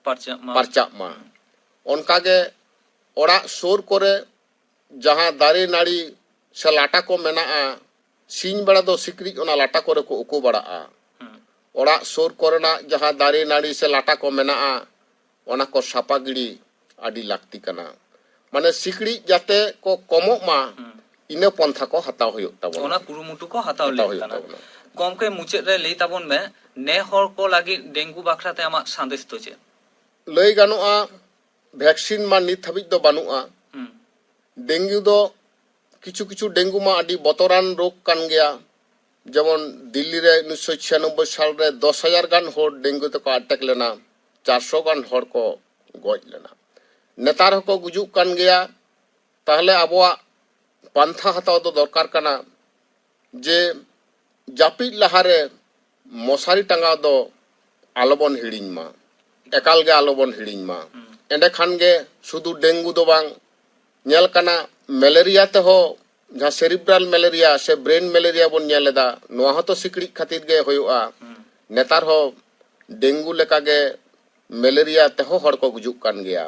ᱯᱟᱨᱪᱟᱜ ᱢᱟ᱾ ᱯᱟᱨᱪᱟᱜ ᱢᱟ᱾ ᱦᱩᱸ᱾ ᱚᱱᱠᱟᱜᱮ ᱚᱲᱟᱜ ᱥᱩᱨ ᱠᱚᱨᱮ ᱡᱟᱦᱟᱸ ᱫᱟᱨᱮ ᱱᱟᱹᱲᱤ ᱥᱮ ᱞᱟᱴᱟ ᱠᱚ ᱢᱮᱱᱟᱜᱼᱟ, ᱥᱤᱧ ᱵᱮᱲᱟ ᱫᱚ ᱥᱤᱠᱲᱤᱡ ᱚᱱᱟ ᱞᱟᱴᱟ ᱠᱚᱨᱮ ᱠᱚ ᱩᱠᱩ ᱵᱟᱲᱟᱜᱼᱟ᱾ ᱦᱩᱸ᱾ ᱚᱲᱟᱜ ᱥᱩᱨ ᱠᱚᱨᱮᱱᱟᱜ ᱡᱟᱦᱟᱸ ᱫᱟᱨᱮ ᱱᱟᱹᱲᱤ ᱥᱮ ᱞᱟᱴᱟ ᱠᱚ ᱢᱮᱱᱟᱜᱼᱟ, ᱚᱱᱟ ᱠᱚ ᱥᱟᱯᱟ ᱜᱤᱲᱤ ᱟᱹᱰᱤ ᱞᱟᱹᱠᱛᱤ ᱠᱟᱱᱟ᱾ ᱢᱟᱱᱮ ᱥᱤᱠᱲᱤᱡ ᱡᱟᱛᱮ ᱠᱚ ᱠᱚᱢᱚᱜ ᱢᱟ, ᱦᱩᱸ᱾ ᱤᱱᱟᱹ ᱯᱚᱱᱛᱷᱟ ᱠᱚ ᱦᱟᱛᱟᱣ ᱦᱩᱭᱩᱜ ᱛᱟᱵᱚᱱᱟ᱾ ᱚᱱᱟ ᱠᱩᱨᱩᱢᱩᱴᱩ ᱠᱚ ᱦᱟᱛᱟᱣ ᱦᱟᱛᱟᱣ ᱞᱮᱫ ᱦᱩᱭᱩᱜ ᱠᱟᱱᱟ᱾ ᱛᱟᱵᱚᱱᱟ᱾ ᱜᱚᱢᱠᱮ, ᱢᱩᱪᱟᱹᱫ ᱨᱮ ᱞᱟᱹᱭ ᱛᱟᱵᱚᱱ ᱢᱮ, ᱱᱮ ᱦᱚᱲ ᱠᱚ ᱞᱟᱹᱜᱤᱫ ᱰᱮᱝᱜᱩ ᱵᱟᱠᱷᱨᱟ ᱛᱮ ᱟᱢᱟᱜ ᱥᱟᱸᱫᱮᱥ ᱫᱚ ᱪᱮᱫ? ᱞᱟᱹᱭ ᱜᱟᱱᱚᱜᱼᱟ, ᱵᱷᱮᱠᱥᱤᱱ ᱢᱟ ᱱᱤᱛ ᱦᱟᱹᱵᱤᱡ ᱫᱚ ᱵᱟᱹᱱᱩᱜᱼᱟ᱾ ᱦᱩᱸ᱾ ᱰᱮᱝᱜᱩ ᱫᱚ, ᱠᱤᱪᱷᱩ ᱠᱤᱪᱷᱩ ᱰᱮᱝᱜᱩ ᱢᱟ ᱟᱹᱰᱤ ᱵᱚᱛᱚᱨᱟᱱ ᱨᱳᱜᱽ ᱠᱟᱱ ᱜᱮᱭᱟ᱾ ᱡᱮᱢᱚᱱ ᱫᱤᱞᱞᱤ ᱨᱮ ᱩᱱᱤᱥᱥᱚ ᱪᱷᱤᱭᱟᱱᱚᱵᱵᱳᱭ ᱥᱟᱞ ᱨᱮ ᱫᱚᱥ ᱦᱟᱡᱟᱨ ᱜᱟᱱ ᱦᱚᱲ ᱰᱮᱝᱜᱩ ᱛᱮᱠᱚ ᱟᱴᱮᱠ ᱞᱮᱱᱟ᱾ ᱪᱟᱨᱥᱚ ᱜᱟᱱ ᱦᱚᱲ ᱠᱚ ᱜᱚᱡ ᱞᱮᱱᱟ᱾ ᱱᱮᱛᱟᱨ ᱦᱚᱸᱠᱚ ᱜᱩᱡᱩᱜ ᱠᱟᱱ ᱜᱮᱭᱟ᱾ ᱛᱟᱦᱚᱞᱮ ᱟᱵᱚᱣᱟᱜ ᱯᱟᱱᱛᱷᱟ ᱦᱟᱛᱟᱣ ᱫᱚ ᱫᱚᱨᱠᱟᱨ ᱠᱟᱱᱟ ᱡᱮ ᱡᱟᱹᱯᱤᱫ ᱞᱟᱦᱟᱨᱮ ᱢᱚᱥᱟᱨᱤ ᱴᱟᱸᱜᱟᱣ ᱫᱚ ᱟᱞᱚᱵᱚᱱ ᱦᱤᱲᱤᱧ ᱢᱟ, ᱮᱠᱟᱞ ᱜᱮ ᱟᱞᱚᱵᱚᱱ ᱦᱤᱲᱤᱧ ᱢᱟ᱾ ᱮᱸᱰᱮᱠᱷᱟᱱ ᱜᱮ ᱥᱩᱫᱷᱩ ᱰᱮᱝᱜᱩ ᱫᱚ ᱵᱟᱝ, ᱧᱮᱞ ᱠᱟᱱᱟ ᱢᱮᱞᱮᱨᱤᱭᱟ ᱛᱮᱦᱚᱸ, ᱡᱟᱦᱟᱸ ᱥᱮᱨᱤᱵᱨᱟᱞ ᱢᱮᱞᱮᱨᱤᱭᱟ ᱥᱮ ᱵᱨᱮᱱ ᱢᱮᱞᱮᱨᱤᱭᱟ ᱵᱚᱱ ᱧᱮᱞ ᱮᱫᱟ, ᱱᱚᱣᱟ ᱦᱚᱸᱛᱚ ᱥᱤᱠᱲᱤᱡ ᱠᱷᱟᱹᱛᱤᱨ ᱜᱮ ᱦᱩᱭᱩᱜᱼᱟ᱾ ᱱᱮᱛᱟᱨ ᱦᱚᱸ ᱰᱮᱝᱜᱩ ᱞᱮᱠᱟᱜᱮ ᱢᱮᱞᱮᱨᱤᱭᱟ ᱛᱮᱦᱚᱸ ᱦᱚᱲ ᱠᱚ ᱜᱩᱡᱩᱜ ᱠᱟᱱ ᱜᱮᱭᱟ᱾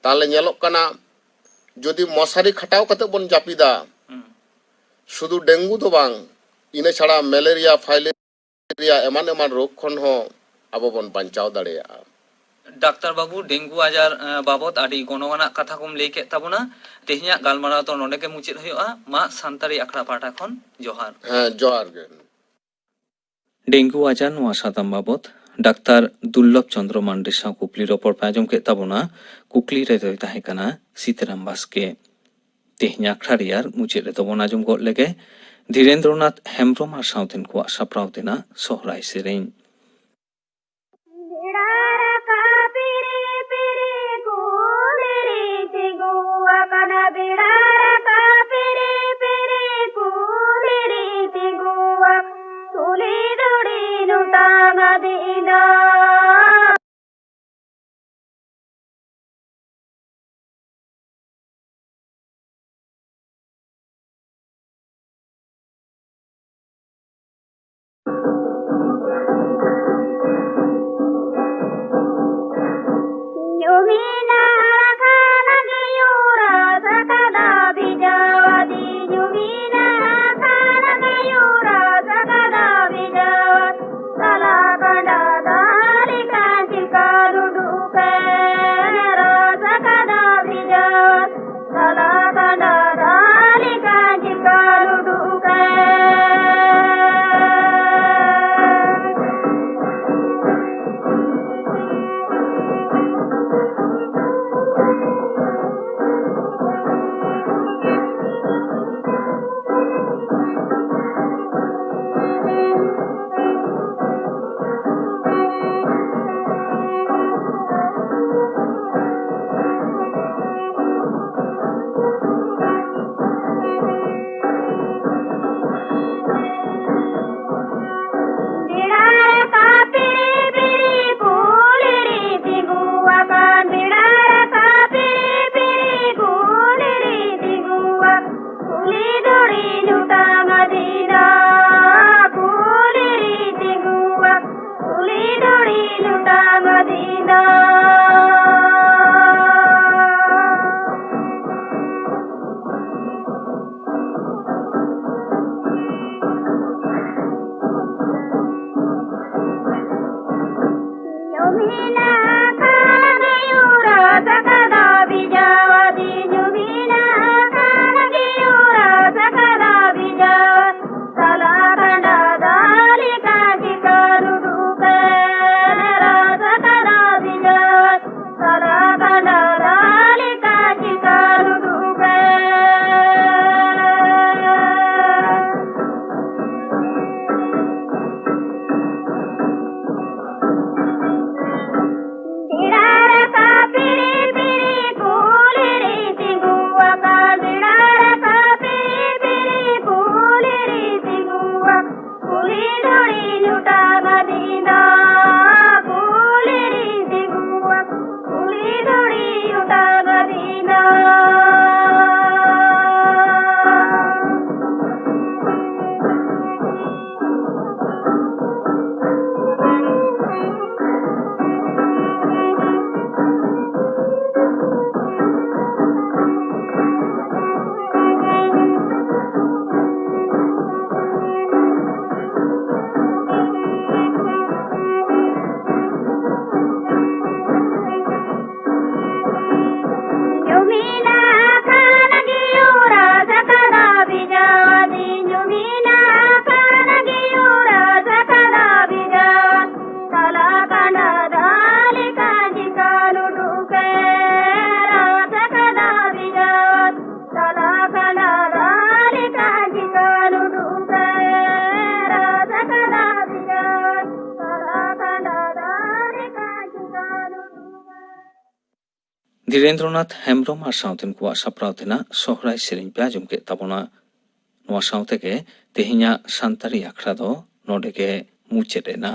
ᱛᱟᱦᱚᱞᱮ ᱧᱮᱞᱚᱜ ᱠᱟᱱᱟ, ᱡᱩᱫᱤ ᱢᱚᱥᱟᱨᱤ ᱠᱷᱟᱴᱟᱣ ᱠᱟᱛᱮ ᱵᱚᱱ ᱡᱟᱹᱯᱤᱫᱟ, ᱥᱩᱫᱷᱩ ᱰᱮᱝᱜᱩ ᱫᱚ ᱵᱟᱝ, ᱤᱱᱟᱹ ᱪᱷᱟᱲᱟ ᱢᱮᱞᱮᱨᱤᱭᱟ, ᱯᱷᱟᱭᱞᱮᱨᱤᱭᱟ, ᱮᱢᱟᱱ ᱮᱢᱟᱱ ᱨᱳᱜᱽ ᱠᱷᱚᱱ ᱦᱚᱸ ᱟᱵᱚ ᱵᱚᱱ ᱵᱟᱧᱪᱟᱣ ᱫᱟᱲᱮᱭᱟᱜᱼᱟ᱾ ᱰᱟᱠᱛᱟᱨ ᱵᱟᱹᱵᱩ, ᱰᱮᱝᱜᱩ ᱟᱡᱟᱨ, ᱮ, ᱵᱟᱵᱚᱛ ᱟᱹᱰᱤ ᱜᱚᱱᱚᱝ ᱟᱱᱟᱜ ᱠᱟᱛᱷᱟ ᱠᱚᱢ ᱞᱟᱹᱭ ᱠᱮᱫ ᱛᱟᱵᱚᱱᱟ᱾ ᱛᱮᱦᱮᱧᱟᱜ ᱜᱟᱞᱢᱟᱨᱟᱣ ᱫᱚ ᱱᱚᱰᱮ ᱜᱮ ᱢᱩᱪᱟᱹᱫ ᱦᱩᱭᱩᱜᱼᱟ᱾ ᱢᱟ ᱥᱟᱱᱛᱟᱲᱤ ᱟᱠᱷᱲᱟ ᱯᱟᱦᱴᱟ ᱠᱷᱚᱱ ᱡᱚᱦᱟᱨ᱾ ᱦᱮᱸ, ᱡᱚᱦᱟᱨ ᱜᱮ᱾ ᱰᱮᱝᱜᱩ ᱟᱡᱟᱨ ᱱᱚᱣᱟ ᱥᱟᱛᱟᱢ ᱵᱟᱵᱚᱛ ᱰᱟᱠᱛᱟᱨ ᱫᱩᱨᱞᱚᱵᱷ ᱪᱚᱸᱫᱽᱨᱚ ᱢᱟᱱᱰᱤ ᱥᱟᱶ ᱠᱩᱠᱞᱤ ᱨᱚᱯᱚᱲ ᱯᱮ ᱟᱸᱡᱚᱢ ᱠᱮᱫ ᱛᱟᱵᱚᱱᱟ᱾ ᱠᱩᱠᱞᱤ ᱨᱮᱫᱚᱭ ᱛᱟᱦᱮᱸ ᱠᱟᱱᱟ ᱥᱤᱛᱟᱹᱨᱟᱢ ᱵᱟᱥᱠᱮ᱾ ᱛᱮᱦᱮᱧᱟᱜ ᱟᱠᱷᱲᱟ ᱨᱮᱭᱟᱜ ᱢᱩᱪᱟᱹᱫ ᱨᱮᱫᱚ ᱵᱚᱱ ᱟᱸᱡᱚᱢ ᱜᱚᱫ ᱞᱮᱜᱮ ᱫᱷᱤᱨᱮᱱᱫᱨᱚᱱᱟᱛᱷ ᱦᱮᱢᱵᱽᱨᱚᱢ ᱟᱨ ᱥᱟᱶᱛᱮᱱ ᱠᱚᱣᱟᱜ ᱥᱟᱯᱲᱟᱣ ᱛᱮᱱᱟᱜ ᱥᱚᱦᱨᱟᱭ ᱥᱮᱨᱮᱧ᱾ ᱵᱮᱲᱟ ᱨᱟᱠᱟᱵ ᱯᱤᱨᱤ ᱯᱤᱨᱤ ᱠᱩᱞᱦᱤ ᱨᱤᱧ ᱛᱤᱸᱜᱩ ᱟᱠᱟᱱᱟ, ᱵᱮᱲᱟ ᱨᱟᱠᱟᱵ ᱯᱤᱨᱤ ᱯᱤᱨᱤ ᱠᱩᱞᱦᱤ ᱨᱤᱧ ᱛᱤᱸᱜᱩ ᱟᱠᱟᱱᱟ, ᱠᱩᱞᱦᱤ ᱫᱷᱩᱲᱤ ᱱᱚᱴᱟᱝ ᱟᱹᱫᱤᱱᱟ᱾ ᱧᱩᱢᱤᱱᱟ ᱟᱲᱟᱜ ᱠᱷᱟᱱ ᱜᱮ ᱧᱩᱨ ᱟᱠᱟᱫᱟ᱾ ᱫᱷᱤᱨᱮᱱᱫᱨᱚᱱᱟᱛᱷ ᱦᱮᱢᱵᱽᱨᱚᱢ ᱟᱨ ᱥᱟᱶᱛᱮᱱ ᱠᱚᱣᱟᱜ ᱥᱟᱯᱲᱟᱣ ᱛᱮᱱᱟᱜ ᱥᱚᱦᱨᱟᱭ ᱥᱮᱨᱮᱧ ᱯᱮ ᱟᱸᱡᱚᱢ ᱠᱮᱫ ᱛᱟᱵᱚᱱᱟ᱾ ᱱᱚᱣᱟ ᱥᱟᱶ ᱛᱮᱜᱮ ᱛᱮᱦᱮᱧᱟᱜ ᱥᱟᱱᱛᱟᱲᱤ ᱟᱠᱷᱲᱟ ᱫᱚ ᱱᱚᱰᱮ ᱜᱮ ᱢᱩᱪᱟᱹᱫ ᱮᱱᱟ᱾